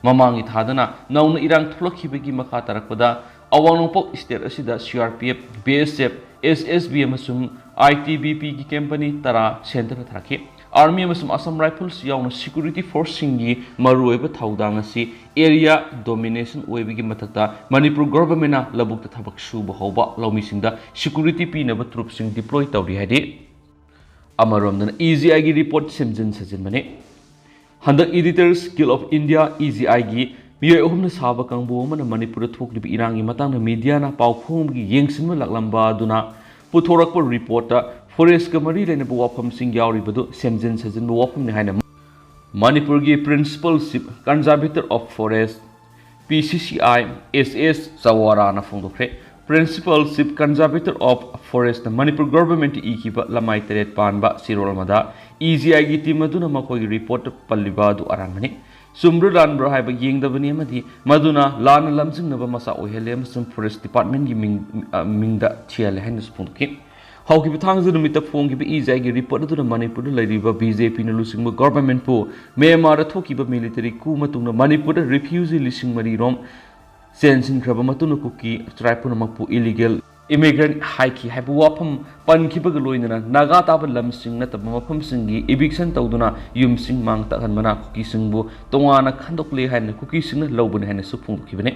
ꯃꯃꯥꯡꯒꯤ ꯊꯥꯗꯅ ꯅꯧꯅ ꯏꯔꯥꯡ ꯊꯣꯛꯂꯛꯈꯤꯕꯒꯤ ꯃꯈꯥ ꯇꯥꯔꯛꯄꯗ ꯑꯋꯥꯡ ꯅꯣꯡꯄꯣꯛ ꯏꯁꯇꯦꯠ ꯑꯁꯤꯗ C R P F, B S F, S S B ꯑꯃꯁꯨꯡ ꯑꯥꯏ ꯇꯤ ꯕꯤ ꯄꯤꯒꯤ ꯀꯦꯝꯄꯅꯤ ꯇꯔꯥ ꯁꯦꯟꯇꯔꯗ ꯊꯥꯔꯛꯈꯤ꯫ ꯑꯥꯔꯃꯤ ꯑꯃꯁꯨꯡ ꯑꯁꯥꯝ ꯔꯥꯏꯐꯜꯁ ꯌꯥꯎꯅ ꯁꯦꯀ꯭ꯌꯨꯔꯤꯇꯤ ꯐꯣꯔꯁꯁꯤꯡꯒꯤ ꯃꯔꯨꯑꯣꯏꯕ ꯊꯧꯗꯥꯡ ꯑꯁꯤ ꯑꯦꯔꯤꯌꯥ ꯗꯣꯃꯤꯅꯦꯁꯟ ꯑꯣꯏꯕꯒꯤ ꯃꯊꯛꯇ ꯃꯅꯤꯄꯨꯔ ꯒꯣꯚꯔꯟꯃꯦꯟꯠꯅ ꯂꯧꯕꯨꯛꯇ ꯊꯕꯛ ꯁꯨꯕ ꯍꯧꯕ ꯂꯧꯃꯤꯁꯤꯡꯗ ꯁꯦꯀ꯭ꯌꯨꯔꯤꯇꯤ ꯄꯤꯅꯕ ꯇ꯭ꯔꯨꯞꯁꯤꯡ ꯗꯤꯄ꯭ꯂꯣꯏ ꯇꯧꯔꯤ ꯍꯥꯏꯔꯤ꯫ ꯑꯃꯔꯣꯝꯗꯅ ꯏ ꯖꯤ ꯑꯥꯏꯒꯤ ꯔꯤꯄꯣꯔꯠ ꯁꯦꯝꯖꯤꯟ ꯁꯥꯖꯤꯟꯕꯅꯤ꯫ ꯍꯟꯗꯛ Editors Guild of India, E G ꯑꯥꯏꯒꯤ ꯃꯤꯑꯣꯏ ꯑꯍꯨꯝꯅ ꯁꯥꯕ ꯀꯥꯡꯕꯨ ꯑꯃꯅ ꯃꯅꯤꯄꯨꯔꯗ ꯊꯣꯛꯂꯤꯕ ꯏꯔꯥꯡꯒꯤ ꯃꯇꯥꯡꯗ ꯃꯤꯗꯤꯌꯥꯅ ꯄꯥꯎ ꯐꯣꯡꯕꯒꯤ ꯌꯦꯡꯁꯤꯟꯕ ꯂꯥꯛꯂꯝꯕ ꯑꯗꯨꯅ ꯄꯨꯊꯣꯔꯛꯄ ꯔꯤꯄꯣꯔꯠꯇ ꯐꯣꯔꯦꯁ꯭ꯠꯀ ꯃꯔꯤ ꯂꯩꯅꯕ ꯋꯥꯐꯝꯁꯤꯡ ꯌꯥꯎꯔꯤꯕꯗꯨ ꯁꯦꯝꯖꯤꯟ ꯁꯥꯖꯤꯟꯕ ꯋꯥꯐꯝꯅꯤ ꯍꯥꯏꯅ ꯃꯅꯤꯄꯨꯔꯒꯤ Principal Chief Conservator of Forest, ꯄꯤ ꯁꯤ C I, S S ꯆꯋꯥꯔꯥꯅ ꯐꯣꯡꯗꯣꯛꯈ꯭ꯔꯦ꯫ Principal Chief Conservator of Forestꯅ Manipur ꯒꯣꯚꯔꯟꯃꯦꯟꯠꯇ ꯏꯈꯤꯕ ꯂꯃꯥꯏ ꯇꯔꯦꯠ ꯄꯥꯟꯕ ꯆꯦꯔꯣꯜ ꯑꯃꯗ ꯏ ꯖꯤ ꯑꯥꯏꯒꯤ ꯇꯤꯝ ꯑꯗꯨꯅ ꯃꯈꯣꯏꯒꯤ ꯔꯤꯄꯣꯔꯠꯇ ꯄꯜꯂꯤꯕ ꯑꯗꯨ ꯑꯔꯥꯟꯕꯅꯤ꯫ ꯆꯨꯝꯕ꯭ꯔꯥ ꯂꯥꯟꯕ꯭ꯔꯥ ꯍꯥꯏꯕ ꯌꯦꯡꯗꯕꯅꯤ ꯑꯃꯗꯤ ꯃꯗꯨꯅ ꯂꯥꯟꯅ ꯂꯝꯖꯤꯡꯅꯕ ꯃꯆꯥꯛ ꯑꯣꯏꯍꯜꯂꯦ ꯑꯃꯁꯨꯡ ꯐꯣꯔꯦꯁ꯭ꯠ ꯗꯤꯄꯥꯔꯠꯃꯦꯟꯠꯀꯤ ꯃꯤꯡ, ꯑ, ꯃꯤꯡꯗ ꯊꯤꯍꯜꯂꯦ ꯍꯥꯏꯅꯁꯨ ꯐꯣꯡꯗꯣꯛꯈꯤ꯫ ꯍꯧꯈꯤꯕ ꯊꯥꯡꯖ ꯅꯨꯃꯤꯠꯇ ꯐꯣꯡꯈꯤꯕ ꯏ ꯖꯤ ꯑꯥꯏꯒꯤ ꯔꯤꯄꯣꯔꯠ ꯑꯗꯨꯅ ꯃꯅꯤꯄꯨꯔꯗ ꯂꯩꯔꯤꯕ ꯕꯤ ꯖꯦ ꯄꯤꯅ ꯂꯨꯆꯤꯡꯕ ꯒꯣꯚꯔꯟꯃꯦꯟꯠꯄꯨ ꯃ꯭ꯌꯥꯟꯃꯥꯔꯗ ꯊꯣꯛꯈꯤꯕ ꯃꯤꯂꯤꯇꯔꯤ ꯀꯨ ꯃꯇꯨꯡꯗ ꯃꯅꯤꯄꯨꯔꯗ ꯔꯤꯐ꯭ꯌꯨꯖꯤ ꯂꯤꯁꯤꯡ ꯃꯔꯤ ꯔꯣꯝ ꯆꯦꯟꯁꯤꯟꯈ꯭ꯔꯕ ꯃꯇꯨꯡꯗ ꯀꯨꯀꯤ ꯇ꯭ꯔꯥꯏꯕ ꯄꯨꯝꯅꯃꯛꯄꯨ ꯏꯂꯤꯒꯦꯜ Immigrant ꯍꯥꯏꯈꯤ ꯍꯥꯏꯕ ꯋꯥꯐꯝ ꯄꯟꯈꯤꯕꯒ ꯂꯣꯏꯅꯅ ꯅꯥꯒꯥ ꯇꯥꯕ ꯂꯝꯁꯤꯡ ꯅꯠꯇꯕ ꯃꯐꯝꯁꯤꯡꯒꯤ eviction ꯇꯧꯗꯨꯅ ꯌꯨꯝꯁꯤꯡ ꯃꯥꯡ ꯇꯥꯛꯍꯟꯕꯅ ꯀꯨꯀꯤꯁꯤꯡꯕꯨ ꯇꯣꯉꯥꯟꯅ ꯈꯟꯗꯣꯛꯂꯦ ꯍꯥꯏꯅ ꯀꯨꯀꯤꯁꯤꯡꯅ ꯂꯧꯕꯅꯤ ꯍꯥꯏꯅꯁꯨ ꯐꯣꯡꯗꯣꯛꯈꯤꯕꯅꯤ꯫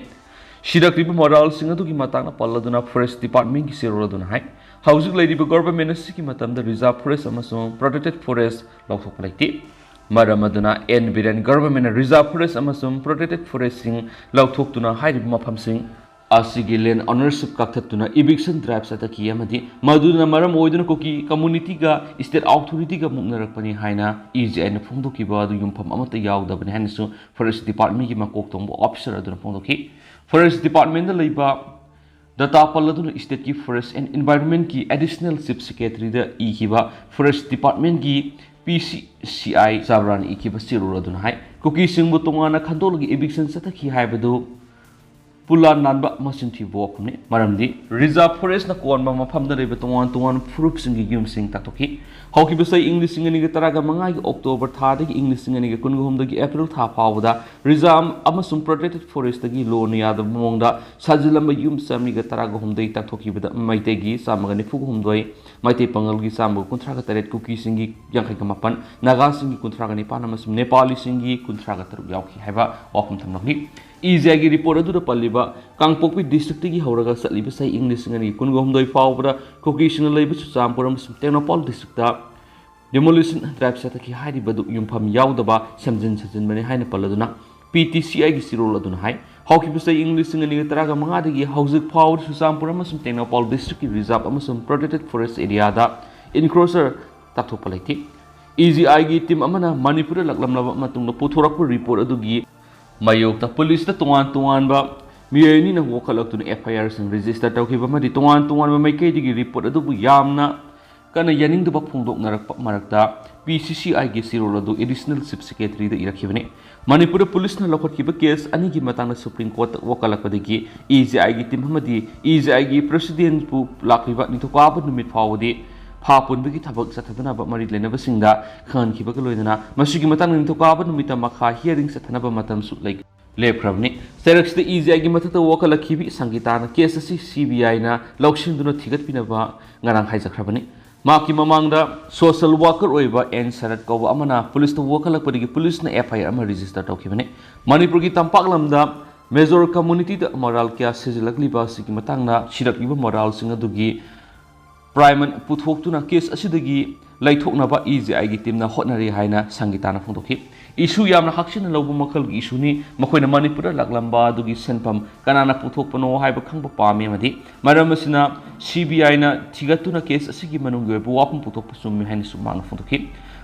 ꯁꯤꯔꯛꯂꯤꯕ ꯃꯔꯥꯜꯁꯤꯡ ꯑꯗꯨꯒꯤ ꯃꯇꯥꯡꯗ ꯄꯜꯂꯗꯨꯅ forest department ꯒꯤ ꯆꯦꯔꯣꯜ ꯑꯗꯨꯅ ꯍꯥꯏ, ꯍꯧꯖꯤꯛ ꯂꯩꯔꯤꯕ government ꯑꯁꯤꯒꯤ ꯃꯇꯝꯗ reserve forest ꯑꯃꯁꯨꯡ protected forest ꯂꯧꯊꯣꯛꯄ ꯂꯩꯇꯦ꯫ ꯃꯔꯝ ꯑꯗꯨꯅ ꯑꯦꯟ ꯕꯤꯔꯦꯟ government ꯅ reserve forest ꯑꯃꯁꯨꯡ protected forest ꯁꯤꯡ ꯂꯧꯊꯣꯛꯇꯨꯅ ꯍꯥꯏꯔꯤꯕ ꯃꯐꯝꯁꯤꯡ ꯑꯁꯤꯒꯤ land ownership ꯀꯛꯊꯠꯇꯨꯅ eviction drive ꯆꯠꯊꯈꯤ ꯑꯃꯗꯤ ꯃꯗꯨꯅ ꯃꯔꯝ ꯑꯣꯏꯗꯨꯅ ꯀꯨꯀꯤ community ꯒ state authority ꯒ ꯃꯨꯛꯅꯔꯛꯄꯅꯤ ꯍꯥꯏꯅ E J I ꯅ ꯐꯣꯡꯗꯣꯛꯈꯤꯕ ꯑꯗꯨ ꯌꯨꯝꯐꯝ ꯑꯃꯠꯇ ꯌꯥꯎꯗꯕꯅꯤ ꯍꯥꯏꯅꯁꯨ forest department ꯒꯤ ꯃꯀꯣꯛ ꯊꯣꯡꯕ officer ꯑꯗꯨꯅ ꯐꯣꯡꯗꯣꯛꯈꯤ꯫ Forest department ꯗ ꯂꯩꯕ data ꯄꯜꯂꯗꯨꯅ state ꯀꯤ forest and environment ꯀꯤ additional chief secretary ꯗ ꯏꯈꯤꯕ forest department ꯀꯤ P C C I ꯆꯥꯕ꯭ꯔꯥꯅ ꯏꯈꯤꯕ ꯆꯦꯔꯣꯜ ꯑꯗꯨꯅ ꯍꯥꯏ, ꯀꯨꯀꯤꯁꯤꯡꯕꯨ ꯇꯣꯉꯥꯟꯅ ꯈꯟꯗꯣꯛꯂꯒ eviction ꯆꯠꯊꯈꯤ ꯍꯥꯏꯕꯗꯨ ꯄꯨꯂꯥꯟ ꯂꯥꯟꯕ ꯃꯆꯤꯟ ꯊꯤꯕ ꯋꯥꯐꯝꯅꯤ꯫ ꯃꯔꯝꯗꯤ reserve forest ꯅ ꯀꯣꯟꯕ ꯃꯐꯝꯗ ꯂꯩꯕ ꯇꯣꯉꯥꯟ ꯇꯣꯉꯥꯟꯕ ꯐꯨꯔꯨꯞꯁꯤꯡꯒꯤ ꯌꯨꯝꯁꯤꯡ ꯇꯥꯛꯊꯣꯛꯈꯤ꯫ ꯍꯧꯈꯤꯕ ꯆꯍꯤ ꯏꯪ ꯂꯤꯁꯤꯡ ꯑꯅꯤꯒ ꯇꯔꯥꯒ ꯃꯉꯥꯒꯤ October ꯊꯥꯗꯒꯤ ꯏꯪ ꯂꯤꯁꯤꯡ ꯑꯅꯤꯒ ꯀꯨꯟꯒ ꯍꯨꯝꯗꯣꯏꯒꯤ April ꯊꯥ ꯐꯥꯎꯕꯗ reserve ꯑꯃꯁꯨꯡ protected forest ꯇꯒꯤ ꯂꯣꯟꯅ ꯌꯥꯗꯕ ꯃꯑꯣꯡꯗ ꯁꯥꯖꯤꯜꯂꯝꯕ ꯌꯨꯝ ꯆꯥꯃꯔꯤꯒ ꯇꯔꯥꯒ ꯍꯨꯝꯗꯣꯏ ꯇꯥꯛꯊꯣꯛꯈꯤꯕꯗ ꯃꯩꯇꯩꯒꯤ ꯆꯥꯝꯃꯒ ꯅꯤꯐꯨꯒ ꯍꯨꯝꯗꯣꯏ, ꯃꯩꯇꯩ ꯄꯥꯉꯜꯒꯤ ꯆꯥꯝꯃꯒ ꯀꯨꯟꯊ꯭ꯔꯥꯒ ꯇꯔꯦꯠ, ꯀꯨꯀꯤꯁꯤꯡꯒꯤ ꯌꯥꯡꯈꯩꯒ ꯃꯥꯄꯟ, ꯅꯥꯒꯥꯁꯤꯡꯒꯤ ꯀꯨꯟꯊ꯭ꯔꯥꯒ ꯅꯤꯄꯥꯟ ꯑꯃꯁꯨꯡ ꯅꯦꯄꯥꯂꯤꯁꯤꯡꯒꯤ ꯀꯨꯟꯊ꯭ꯔꯥꯒ ꯇꯔꯨꯛ ꯌꯥꯎꯈꯤ ꯍꯥꯏꯕ ꯋꯥꯐꯝ ꯊꯝꯂꯝꯃꯤ꯫ E J I ꯒꯤ report ꯑꯗꯨꯗ ꯄꯜꯂꯤꯕ ꯀꯥꯡꯄꯣꯛꯄꯤ district ꯇꯒꯤ ꯍꯧꯔꯒ ꯆꯠꯂꯤꯕ ꯆꯍꯤ ꯏꯪ ꯂꯤꯁꯤꯡ ꯑꯅꯤ ꯀꯨꯟꯒ ꯍꯨꯝꯗꯣꯏ ꯐꯥꯎꯕꯗ ꯀꯨꯀꯤꯁꯤꯡꯅ ꯂꯩꯕ ꯆꯨꯔꯆꯥꯟꯄꯨꯔ ꯑꯃꯁꯨꯡ ꯇꯦꯡꯅꯧꯄꯥꯜ district ꯇ demolition drive ꯆꯠꯊꯈꯤ ꯍꯥꯏꯔꯤꯕꯗꯨ ꯌꯨꯝꯐꯝ ꯌꯥꯎꯗꯕ ꯁꯦꯝꯖꯤꯟ ꯁꯥꯖꯤꯟꯕꯅꯤ ꯍꯥꯏꯅ ꯄꯜꯂꯗꯨꯅ P T C I ꯒꯤ ꯆꯦꯔꯣꯜ ꯑꯗꯨꯅ ꯍꯥꯏ, ꯍꯧꯈꯤꯕ ꯆꯍꯤ ꯏꯪ ꯂꯤꯁꯤꯡ ꯑꯅꯤꯒ ꯇꯔꯥꯒ ꯃꯉꯥꯗꯒꯤ ꯍꯧꯖꯤꯛ ꯐꯥꯎꯕꯗ ꯆꯨꯔꯆꯥꯟꯄꯨꯔ ꯑꯃꯁꯨꯡ ꯇꯦꯡꯅꯧꯄꯥꯜ district ꯀꯤ reserve ꯑꯃꯁꯨꯡ protected forest area ꯗ encroacher ꯇꯥꯛꯊꯣꯛꯄ ꯂꯩꯇꯦ꯫ E J I ꯒꯤ team ꯑꯃꯅ ꯃꯅꯤꯄꯨꯔꯗ ꯂꯥꯛꯂꯝꯂꯕ ꯃꯇꯨꯡꯗ ꯄꯨꯊꯣꯔꯛꯄ report ꯑꯗꯨꯒꯤ ꯃꯥꯌꯣꯛꯇ police ꯇ ꯇꯣꯉꯥꯟ ꯇꯣꯉꯥꯟꯕ ꯃꯤꯑꯣꯏ ꯑꯅꯤꯅ ꯋꯥꯀꯠꯂꯛꯇꯨꯅ F I R ꯁꯤꯡ register ꯇꯧꯈꯤꯕ ꯑꯃꯗꯤ ꯇꯣꯉꯥꯟ ꯇꯣꯉꯥꯟꯕ ꯃꯥꯏꯀꯩꯗꯒꯤ report ꯑꯗꯨꯕꯨ ꯌꯥꯝꯅ ꯀꯟꯅ ꯌꯥꯅꯤꯡꯗꯕ ꯐꯣꯡꯗꯣꯛꯅꯔꯛꯄ ꯃꯔꯛꯇ P C C I ꯒꯤ ꯆꯦꯔꯣꯜ ꯑꯗꯨ additional chief secretary ꯗ ꯏꯔꯛꯈꯤꯕꯅꯤ꯫ ꯃꯅꯤꯄꯨꯔꯗ police ꯅ ꯂꯧꯈꯠꯈꯤꯕ case ꯑꯅꯤꯒꯤ ꯃꯇꯥꯡꯗ Supreme Court ꯇ ꯋꯥꯀꯠꯂꯛꯄꯗꯒꯤ E J I ꯒꯤ team ꯑꯃꯗꯤ E J I ꯒꯤ president ꯄꯨ ꯂꯥꯛꯂꯤꯕ ꯅꯤꯡꯊꯧꯀꯥꯕ ꯅꯨꯃꯤꯠ ꯐꯥꯎꯕꯗꯤ ꯐꯥ ꯄꯨꯟꯕꯒꯤ ꯊꯕꯛ ꯆꯠꯊꯗꯅꯕ ꯃꯔꯤ ꯂꯩꯅꯕꯁꯤꯡꯗ ꯈꯪꯍꯟꯈꯤꯕꯒ ꯂꯣꯏꯅꯅ ꯃꯁꯤꯒꯤ ꯃꯇꯥꯡꯗ ꯅꯤꯡꯊꯧꯀꯥꯕ ꯅꯨꯃꯤꯠꯇ ꯃꯈꯥ hearing ꯆꯠꯊꯅꯕ ꯃꯇꯝꯁꯨ ꯂꯩ꯫ ꯂꯦꯞꯈ꯭ꯔꯕꯅꯤ꯫ ꯆꯩꯔꯛꯁꯤꯗ ꯏ ꯖꯤ ꯑꯥꯏꯒꯤ ꯃꯊꯛꯇ ꯋꯥꯀꯠꯂꯛꯈꯤꯕꯤ ꯁꯪꯒꯤꯇꯥꯅ ꯀꯦꯁ ꯑꯁꯤ ꯁꯤ ꯕꯤ ꯑꯥꯏꯅ ꯂꯧꯁꯤꯟꯗꯨꯅ ꯊꯤꯒꯠꯄꯤꯅꯕ ꯉꯔꯥꯡ ꯍꯥꯏꯖꯈ꯭ꯔꯕꯅꯤ꯫ ꯃꯍꯥꯛꯀꯤ ꯃꯃꯥꯡꯗ ꯁꯣꯁꯦꯜ ꯋꯥꯀꯔ ꯑꯣꯏꯕ ꯑꯦꯟ ꯁꯔꯠ ꯀꯧꯕ ꯑꯃꯅ ꯄꯨꯂꯤꯁꯇ ꯋꯥꯀꯠꯂꯛꯄꯗꯒꯤ ꯄꯨꯂꯤꯁꯅ ꯑꯦꯐ ꯑꯥꯏ ꯑꯥꯔ ꯑꯃ ꯔꯦꯖꯤꯁꯇꯔ ꯇꯧꯈꯤꯕꯅꯤ꯫ ꯃꯅꯤꯄꯨꯔꯒꯤ ꯇꯝꯄꯥꯛ ꯂꯝꯗ ꯃꯦꯖꯣꯔ ꯀꯝꯃꯨꯅꯤꯇꯤꯗ ꯃꯔꯥꯜ ꯀꯌꯥ ꯁꯤꯖꯤꯜꯂꯛꯂꯤꯕ ꯑꯁꯤꯒꯤ ꯃꯇꯥꯡꯗ ꯁꯤꯔꯛꯂꯤꯕ ꯃꯔꯥꯜꯁꯤꯡ ꯑꯗꯨꯒꯤ ꯄ꯭ꯔꯥꯏꯃꯟ ꯄꯨꯊꯣꯛꯇꯨꯅ ꯀꯦꯁ ꯑꯁꯤꯗꯒꯤ ꯂꯩꯊꯣꯛꯅꯕ ꯏ ꯖꯤ ꯑꯥꯏꯒꯤ ꯇꯤꯝꯅ ꯍꯣꯠꯅꯔꯤ ꯍꯥꯏꯅ ꯁꯪꯒꯤꯇꯥꯅ ꯐꯣꯡꯗꯣꯛꯈꯤ꯫ ꯏꯁꯨ ꯌꯥꯝꯅ ꯍꯛꯆꯤꯟꯅ ꯂꯧꯕ ꯃꯈꯜꯒꯤ ꯏꯁꯨꯅꯤ꯫ ꯃꯈꯣꯏꯅ ꯃꯅꯤꯄꯨꯔꯗ ꯂꯥꯛꯂꯝꯕ ꯑꯗꯨꯒꯤ ꯁꯦꯟꯐꯝ ꯀꯅꯥꯅ ꯄꯨꯊꯣꯛꯄꯅꯣ ꯍꯥꯏꯕ ꯈꯪꯕ ꯄꯥꯝꯃꯤ ꯑꯃꯗꯤ ꯃꯔꯝ ꯑꯁꯤꯅ ꯁꯤ ꯕꯤ ꯑꯥꯏꯅ ꯊꯤꯒꯠꯇꯨꯅ ꯀꯦꯁ ꯑꯁꯤꯒꯤ ꯃꯅꯨꯡꯒꯤ ꯑꯣꯏꯕ ꯋꯥꯐꯝ ꯄꯨꯊꯣꯛꯄ ꯆꯨꯝꯃꯤ ꯍꯥꯏꯅꯁꯨ ꯃꯍꯥꯛꯅ ꯐꯣꯡꯗꯣꯛꯈꯤ꯫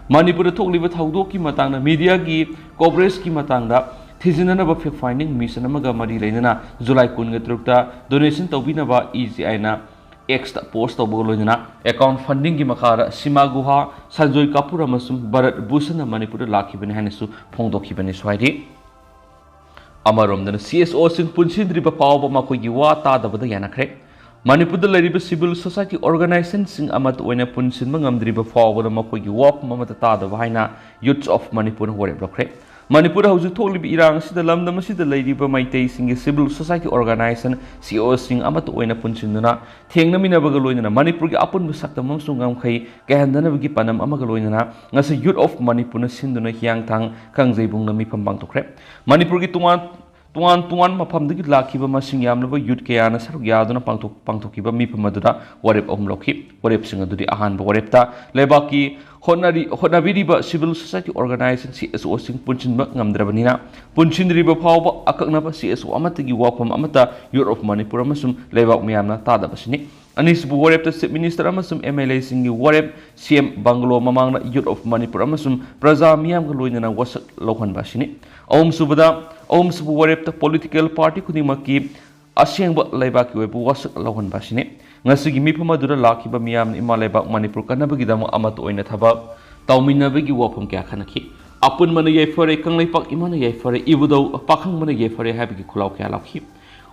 ꯃꯅꯤꯄꯨꯔꯗ ꯊꯣꯛꯂꯤꯕ ꯊꯧꯗꯣꯛꯀꯤ ꯃꯇꯥꯡꯗ ꯃꯤꯗꯤꯌꯥꯒꯤ ꯀꯣꯚꯔꯦꯖꯀꯤ ꯃꯇꯥꯡꯗ ꯊꯤꯖꯤꯟꯅꯅꯕ ꯐꯦꯛ ꯐꯥꯏꯟꯗꯤꯡ ꯃꯤꯁꯟ ꯑꯃꯒ ꯃꯔꯤ ꯂꯩꯅꯅ ꯖꯨꯂꯥꯏ ꯀꯨꯟꯒ ꯇꯔꯨꯛꯇ ꯗꯣꯅꯦꯁꯟ ꯇꯧꯕꯤꯅꯕ ꯏ ꯖꯤ ꯑꯥꯏꯅ ꯑꯦꯛꯁꯇ ꯄꯣꯁ ꯇꯧꯕꯒ ꯂꯣꯏꯅꯅ ꯑꯦꯀꯥꯎꯟ ꯐꯟꯗꯤꯡꯒꯤ ꯃꯈꯥꯗ ꯁꯤꯃꯥ ꯒꯨꯍꯥ, ꯁꯟꯖꯣꯏ ꯀꯥꯄꯨꯔ ꯑꯃꯁꯨꯡ ꯚꯔꯠ ꯚꯨꯁꯟꯅ ꯃꯅꯤꯄꯨꯔꯗ ꯂꯥꯛꯈꯤꯕꯅꯤ ꯍꯥꯏꯅꯁꯨ ꯐꯣꯡꯗꯣꯛꯈꯤꯕꯅꯤ꯫ ꯁ꯭ꯋꯥꯏꯗꯤ ꯑꯃꯔꯣꯝꯗꯅ ꯁꯤ ꯑꯦꯁ ꯑꯣꯁꯤꯡ ꯄꯨꯟꯁꯤꯟꯗ꯭ꯔꯤꯕ ꯐꯥꯎꯕ ꯃꯈꯣꯏꯒꯤ ꯋꯥ ꯇꯥꯗꯕꯗ ꯌꯥꯅꯈ꯭ꯔꯦ꯫ ꯃꯅꯤꯄꯨꯔꯗ ꯂꯩꯔꯤꯕ ꯁꯤꯚꯤꯜ ꯁꯣꯁꯥꯏꯇꯤ ꯑꯣꯔꯒꯅꯥꯏꯖꯦꯁꯟꯁꯤꯡ ꯑꯃꯠꯇ ꯑꯣꯏꯅ ꯄꯨꯟꯁꯤꯟꯕ ꯉꯝꯗ꯭ꯔꯤꯕ ꯐꯥꯎꯕꯗ ꯃꯈꯣꯏꯒꯤ ꯋꯥꯐꯝ ꯑꯃꯠꯇ ꯇꯥꯗꯕ ꯍꯥꯏꯅ ꯌꯨꯠꯁ ꯑꯣꯐ ꯃꯅꯤꯄꯨꯔꯅ ꯋꯥꯔꯦꯞ ꯂꯧꯈ꯭ꯔꯦ꯫ ꯃꯅꯤꯄꯨꯔꯗ ꯍꯧꯖꯤꯛ ꯊꯣꯛꯂꯤꯕ ꯏꯔꯥꯡ ꯑꯁꯤꯗ ꯂꯝꯗꯝ ꯑꯁꯤꯗ ꯂꯩꯔꯤꯕ ꯃꯩꯇꯩꯁꯤꯡꯒꯤ ꯁꯤꯚꯤꯜ ꯁꯣꯁꯥꯏꯇꯤ ꯑꯣꯔꯒꯅꯥꯏꯖꯦꯁꯟ ꯁꯤ ꯑꯣꯁꯤꯡ ꯑꯃꯠꯇ ꯑꯣꯏꯅ ꯄꯨꯟꯁꯤꯟꯗꯨꯅ ꯊꯦꯡꯅꯃꯤꯟꯅꯕꯒ ꯂꯣꯏꯅꯅ ꯃꯅꯤꯄꯨꯔꯒꯤ ꯑꯄꯨꯟꯕ ꯁꯛꯇꯝ ꯑꯃꯁꯨꯡ ꯉꯝꯈꯩ ꯀꯥꯏꯍꯟꯗꯅꯕꯒꯤ ꯄꯥꯟꯗꯝ ꯑꯃꯒ ꯂꯣꯏꯅꯅ ꯉꯁꯤ ꯌꯨꯠ ꯑꯣꯐ ꯃꯅꯤꯄꯨꯔꯅ ꯁꯤꯟꯗꯨꯅ ꯍꯤꯌꯥꯡꯊꯥꯡ ꯀꯥꯡꯖꯩꯕꯨꯡꯗ ꯃꯤꯐꯝ ꯄꯥꯡꯊꯣꯛꯈ꯭ꯔꯦ꯫ ꯃꯅꯤꯄꯨꯔꯒꯤ ꯇꯣꯉꯥꯟ ꯇꯣꯉꯥꯟ ꯇꯣꯉꯥꯟꯕ ꯃꯐꯝꯗꯒꯤ ꯂꯥꯛꯈꯤꯕ ꯃꯁꯤꯡ ꯌꯥꯝꯂꯕ ꯌꯨꯠ ꯀꯌꯥꯅ ꯁꯔꯨꯛ ꯌꯥꯗꯨꯅ ꯄꯥꯡꯊꯣꯛ-, ꯄꯥꯡꯊꯣꯛꯈꯤꯕ ꯃꯤꯐꯝ ꯑꯗꯨꯗ ꯋꯥꯔꯦꯞ ꯑꯍꯨꯝ ꯂꯧꯈꯤ꯫ ꯋꯥꯔꯦꯞꯁꯤꯡ ꯑꯗꯨꯗꯤ ꯑꯍꯥꯟꯕ ꯋꯥꯔꯦꯞꯇ ꯂꯩꯕꯥꯛꯀꯤ ꯍꯣꯠꯅꯔꯤ-, ꯍꯣꯠꯅꯕꯤꯔꯤꯕ civil society organisation C S ꯑꯣꯁꯤꯡ ꯄꯨꯟꯁꯤꯟꯕ ꯉꯝꯗ꯭ꯔꯕꯅꯤꯅ ꯄꯨꯟꯁꯤꯟꯗ꯭ꯔꯤꯕ ꯐꯥꯎꯕ ꯑꯀꯛꯅꯕ ꯁꯤ ꯑꯦꯁ ꯑꯣ ꯑꯃꯠꯇꯒꯤ ꯋꯥꯐꯝ ꯑꯃꯠꯇ ꯌꯨꯠ ꯑꯣꯐ ꯃꯅꯤꯄꯨꯔ ꯑꯃꯁꯨꯡ ꯂꯩꯕꯥꯛ ꯃꯤꯌꯥꯝꯅ ꯇꯥꯗꯕꯁꯤꯅꯤ꯫ ꯑꯅꯤꯁꯨꯕ ꯋꯥꯔꯦꯞꯇ ꯆꯤꯐ ꯃꯤꯅꯤꯁꯇꯔ ꯑꯃꯁꯨꯡ ꯑꯦꯝ ꯑꯦꯜ ꯑꯦꯁꯤꯡꯒꯤ ꯋꯥꯔꯦꯞ, ꯁꯤ ꯑꯦꯝ ꯕꯪꯒꯂꯣ ꯃꯃꯥꯡꯗ ꯌꯨꯠ ꯑꯣꯐ ꯃꯅꯤꯄꯨꯔ ꯑꯃꯁꯨꯡ ꯄ꯭ꯔꯖꯥ ꯃꯤꯌꯥꯝꯒ ꯂꯣꯏꯅꯅ ꯋꯥꯁꯛ ꯂꯧꯍꯟꯕ ꯑꯁꯤꯅꯤ꯫ ꯑꯍꯨꯝꯁꯨꯕꯗ, ꯑꯍꯨꯝꯁꯨꯕ ꯋꯥꯔꯦꯞꯇ ꯄꯣꯂꯤꯇꯤꯀꯦꯜ ꯄꯥꯔꯇꯤ ꯈꯨꯗꯤꯡꯃꯛꯀꯤ ꯑꯁꯦꯡꯕ ꯂꯩꯕꯥꯛꯀꯤ ꯑꯣꯏꯕ ꯋꯥꯁꯛ ꯂꯧꯍꯟꯕ ꯑꯁꯤꯅꯤ꯫ ꯉꯁꯤꯒꯤ ꯃꯤꯐꯝ ꯑꯗꯨꯗ ꯂꯥꯛꯈꯤꯕ ꯃꯤꯌꯥꯝꯅ ꯏꯃꯥ ꯂꯩꯕꯥꯛ ꯃꯅꯤꯄꯨꯔ ꯀꯟꯅꯕꯒꯤꯗꯃꯛ ꯑꯃꯠꯇ ꯑꯣꯏꯅ ꯊꯕꯛ ꯇꯧꯃꯤꯟꯅꯕꯒꯤ ꯋꯥꯐꯝ ꯀꯌꯥ ꯈꯟꯅꯈꯤ꯫ ꯑꯄꯨꯟꯕꯅ ꯌꯥꯏꯐꯔꯦ, ꯀꯪꯂꯩꯄꯥꯛ ꯏꯃꯥꯅ ꯌꯥꯏꯐꯔꯦ, ꯏꯕꯨꯙꯧ ꯄꯥꯈꯪꯕꯅ ꯌꯥꯏꯐꯔꯦ ꯍꯥꯏꯕꯒꯤ ꯈꯨꯜꯂꯥꯎ ꯀꯌꯥ ꯂꯥꯎꯈꯤ꯫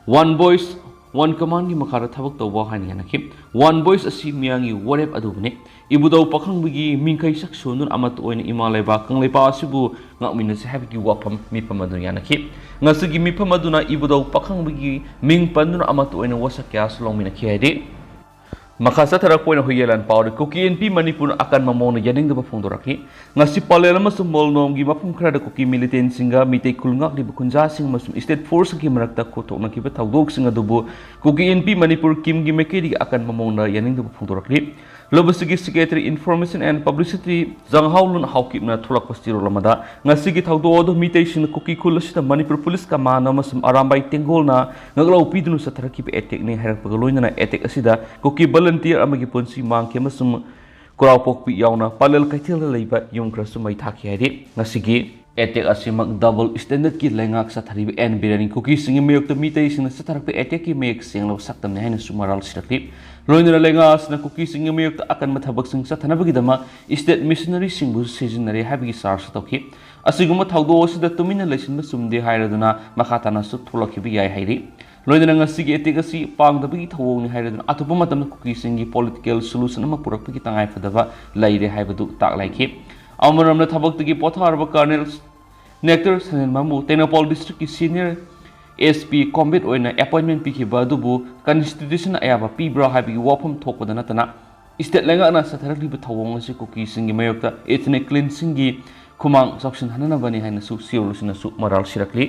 ꯋꯥꯟ ꯚꯣꯏꯁ, ꯋꯥꯟ ꯀꯃꯥꯟꯒꯤ ꯃꯈꯥꯗ ꯊꯕꯛ ꯇꯧꯕ ꯍꯥꯏꯅ ꯌꯥꯅꯈꯤ꯫ ꯋꯥꯟ ꯚꯣꯏꯁ ꯑꯁꯤ ꯃꯤꯌꯥꯝꯒꯤ ꯋꯥꯔꯦꯞ ꯑꯗꯨꯕꯨꯅꯤ꯫ ꯏꯕꯨꯙꯧ ꯄꯥꯈꯪꯕꯒꯤ ꯃꯤꯡꯈꯩ ꯁꯛ ꯁꯣꯟꯗꯨꯅ ꯑꯃꯠꯇ ꯑꯣꯏꯅ ꯏꯃꯥ ꯂꯩꯕꯥꯛ ꯀꯪꯂꯩꯄꯥꯛ ꯑꯁꯤꯕꯨ ꯉꯥꯛꯃꯤꯟꯅꯁꯤ ꯍꯥꯏꯕꯒꯤ ꯋꯥꯐꯝ ꯃꯤꯐꯝ ꯑꯗꯨꯅ ꯌꯥꯅꯈꯤ꯫ ꯉꯁꯤꯒꯤ ꯃꯤꯐꯝ ꯑꯗꯨꯅ ꯏꯕꯨꯙꯧ ꯄꯥꯈꯪꯕꯒꯤ ꯃꯤꯡ ꯄꯟꯗꯨꯅ ꯑꯃꯠꯇ ꯑꯣꯏꯅ ꯋꯥꯁꯛ ꯀꯌꯥꯁꯨ ꯂꯧꯃꯤꯟꯅꯈꯤ ꯍꯥꯏꯔꯤ꯫ ꯃꯈꯥ ꯆꯠꯊꯔꯛꯄ ꯑꯣꯏꯅ ꯍꯨꯏꯌꯦꯟ ꯂꯥꯟ ꯄꯥꯎꯗ ꯀꯨꯀꯤ ꯏꯟꯄꯤ ꯃꯅꯤꯄꯨꯔꯅ ꯑꯀꯟꯕ ꯃꯑꯣꯡꯗ ꯌꯥꯅꯤꯡꯗꯕ ꯐꯣꯡꯗꯣꯔꯛꯂꯤ꯫ ꯉꯁꯤ ꯄꯂꯦꯜ ꯑꯃꯁꯨꯡ ꯃꯣꯜꯅꯣꯝꯒꯤ ꯃꯐꯝ ꯈꯔꯗ ꯀꯨꯀꯤ ꯃꯤꯂꯤꯇꯦꯟꯁꯤꯡꯒ ꯃꯤꯇꯩ ꯈꯨꯜ ꯉꯥꯛꯂꯤꯕ ꯈꯨꯟꯖꯥꯁꯤꯡ ꯑꯃꯁꯨꯡ ꯁ꯭ꯇꯦꯠ ꯐꯣꯔꯁꯀꯤ ꯃꯔꯛꯇ ꯈꯣꯠꯊꯣꯛꯅꯈꯤꯕ ꯊꯧꯗꯣꯛꯁꯤꯡ ꯑꯗꯨꯕꯨ ꯀꯨꯀꯤ ꯏꯟꯄꯤ ꯃꯅꯤꯄꯨꯔ ꯀꯤꯝꯒꯤ ꯃꯥꯏꯀꯩꯗꯒꯤ ꯑꯀꯟꯕ ꯃꯑꯣꯡꯗ ꯌꯥꯅꯤꯡꯗꯕ ꯐꯣꯡꯗꯣꯔꯛꯂꯤ꯫ ꯂꯧꯕꯁꯤꯒꯤ Secretary Information and Publicity ꯖꯪꯍꯥꯎꯂꯨꯟ ꯍꯥꯎꯀꯤꯞꯅ ꯊꯣꯛꯂꯛꯄ ꯆꯦꯔꯣꯜ ꯑꯃꯗ ꯉꯁꯤꯒꯤ ꯊꯧꯗꯣꯛ ꯑꯗꯨ ꯃꯤꯇꯩꯁꯤꯡꯅ ꯀꯨꯀꯤ ꯈꯨꯜ ꯑꯁꯤꯗ ꯃꯅꯤꯄꯨꯔ ꯄꯨꯂꯤꯁ ꯀꯃꯥꯟꯗꯣ ꯑꯃꯁꯨꯡ ꯑꯔꯥꯝꯕꯥꯏ ꯇꯦꯡꯒꯣꯜꯅ ꯉꯛꯂꯧ ꯄꯤꯗꯨꯅ ꯆꯠꯊꯔꯛꯈꯤꯕ ꯑꯦꯇꯦꯛꯅꯤ ꯍꯥꯏꯔꯛꯄꯒ ꯂꯣꯏꯅꯅ ꯑꯦꯇꯦꯛ ꯑꯁꯤꯗ ꯀꯨꯀꯤ ꯚꯣꯂꯟꯇꯤꯌꯔ ꯑꯃꯒꯤ ꯄꯨꯟꯁꯤ ꯃꯥꯡꯈꯤ ꯑꯃꯁꯨꯡ ꯀꯨꯔꯥꯎꯄꯣꯛꯄꯤ ꯌꯥꯎꯅ ꯄꯂꯦꯜ ꯀꯩꯊꯦꯜꯗ ꯂꯩꯕ ꯌꯨꯝ ꯈꯔꯁꯨ ꯃꯩ ꯊꯥꯈꯤ ꯍꯥꯏꯔꯤ꯫ ꯉꯁꯤꯒꯤ ꯑꯦꯇꯦꯛ ꯑꯁꯤꯃꯛ ꯗꯕꯜ ꯁ꯭ꯇꯦꯟꯗꯔꯗꯀꯤ ꯂꯩꯉꯥꯛ ꯆꯠꯊꯔꯤꯕ ꯑꯦꯟ ꯕꯤꯔꯦꯟꯒꯤ ꯀꯨꯀꯤꯁꯤꯡꯒꯤ ꯃꯥꯌꯣꯛꯇ ꯃꯤꯇꯩꯁꯤꯡꯅ ꯆꯠꯊꯔꯛꯄ ꯑꯦꯇꯦꯛꯀꯤ ꯃꯌꯦꯛ ꯁꯦꯡꯂꯕ ꯁꯛꯇꯝꯅꯤ ꯍꯥꯏꯅꯁꯨ ꯃꯔꯥꯜ ꯁꯤꯔꯛꯂꯤ꯫ ꯂꯣꯏꯅꯅ ꯂꯩꯉꯥꯛ ꯑꯁꯤꯅ ꯀꯨꯀꯤꯁꯤꯡꯒꯤ ꯃꯥꯌꯣꯛꯇ ꯑꯀꯟꯕ ꯊꯕꯛꯁꯤꯡ ꯆꯠꯊꯅꯕꯒꯤꯗꯃꯛ ꯁ꯭ꯇꯦꯠ ꯃꯤꯁꯅꯔꯤꯁꯤꯡꯕꯨ ꯁꯤꯖꯤꯟꯅꯔꯦ ꯍꯥꯏꯕꯒꯤ ꯆꯥꯔꯖ ꯇꯧꯈꯤ꯫ ꯑꯁꯤꯒꯨꯝꯕ ꯊꯧꯗꯣꯛ ꯑꯁꯤꯗ ꯇꯨꯃꯤꯟꯅ ꯂꯩꯁꯤꯟꯕ ꯆꯨꯝꯗꯦ ꯍꯥꯏꯔꯗꯨꯅ ꯃꯈꯥ ꯇꯥꯅꯁꯨ ꯊꯣꯛꯂꯛꯈꯤꯕ ꯌꯥꯏ ꯍꯥꯏꯔꯤ꯫ ꯂꯣꯏꯅꯅ ꯉꯁꯤꯒꯤ ꯑꯦꯇꯦꯛ ꯑꯁꯤ ꯄꯥꯡꯗꯕꯒꯤ ꯊꯧꯑꯣꯡꯅꯤ ꯍꯥꯏꯔꯗꯨꯅ ꯑꯇꯣꯞꯄ ꯃꯇꯝꯗ ꯀꯨꯀꯤꯁꯤꯡꯒꯤ ꯄꯣꯂꯤꯇꯤꯀꯦꯜ ꯁꯣꯂꯨꯁꯟ ꯑꯃ ꯄꯨꯔꯛꯄꯒꯤ ꯇꯉꯥꯏꯐꯗꯕ ꯂꯩꯔꯦ ꯍꯥꯏꯕꯗꯨ ꯇꯥꯛꯂꯥꯏꯈꯤ꯫ ꯑꯃꯔꯣꯝꯗ ꯊꯕꯛꯇꯒꯤ ꯄꯣꯊꯥꯔꯕ ꯀꯔꯅꯦꯜ ꯅꯦꯛꯇꯔ ꯁꯅꯦꯟꯃꯥꯟꯕꯨ ꯇꯦꯡꯅꯧꯄꯥꯜ ꯗꯤꯁꯇ꯭ꯔꯤꯛꯀꯤ ꯁꯤꯅꯤꯌꯔ ꯑꯦꯁ ꯄꯤ ꯀꯣꯝꯕꯦꯠ ꯑꯣꯏꯅ ꯑꯦꯄꯣꯏꯟꯃꯦꯟ ꯄꯤꯈꯤꯕ ꯑꯗꯨꯕꯨ ꯀꯟꯁꯇꯤꯇ꯭ꯌꯨꯁꯟꯅ ꯑꯌꯥꯕ ꯄꯤꯕ꯭ꯔꯥ ꯍꯥꯏꯕꯒꯤ ꯋꯥꯐꯝ ꯊꯣꯛꯄꯗ ꯅꯠꯇꯅ ꯁ꯭ꯇꯦꯠ ꯂꯩꯉꯥꯛꯅ ꯆꯠꯊꯔꯛꯂꯤꯕ ꯊꯧꯑꯣꯡ ꯑꯁꯤ ꯀꯨꯀꯤꯁꯤꯡꯒꯤ ꯃꯥꯌꯣꯛꯇ ꯏꯊꯅꯤꯛ ꯀ꯭ꯂꯤꯟꯁꯤꯡꯒꯤ ꯈꯨꯃꯥꯡ ꯆꯥꯎꯁꯤꯟꯍꯟꯅꯕꯅꯤ ꯍꯥꯏꯅꯁꯨ ꯁꯤꯔꯣꯜꯁꯤꯅꯁꯨ ꯃꯔꯥꯜ ꯁꯤꯔꯛꯂꯤ꯫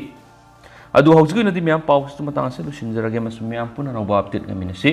ꯑꯗꯨ ꯍꯧꯖꯤꯛꯀꯤ ꯑꯣꯏꯅꯗꯤ ꯃꯌꯥꯝ ꯄꯥꯎꯁꯤꯁꯨ ꯃꯇꯥꯡ ꯑꯁꯤꯗ ꯂꯣꯏꯁꯤꯟꯖꯔꯒꯦ ꯑꯃꯁꯨꯡ ꯃꯌꯥꯝ ꯄꯨꯟꯅ ꯑꯅꯧꯕ ꯑꯞꯗꯦꯠ ꯉꯥꯏꯃꯤꯟꯅꯁꯤ꯫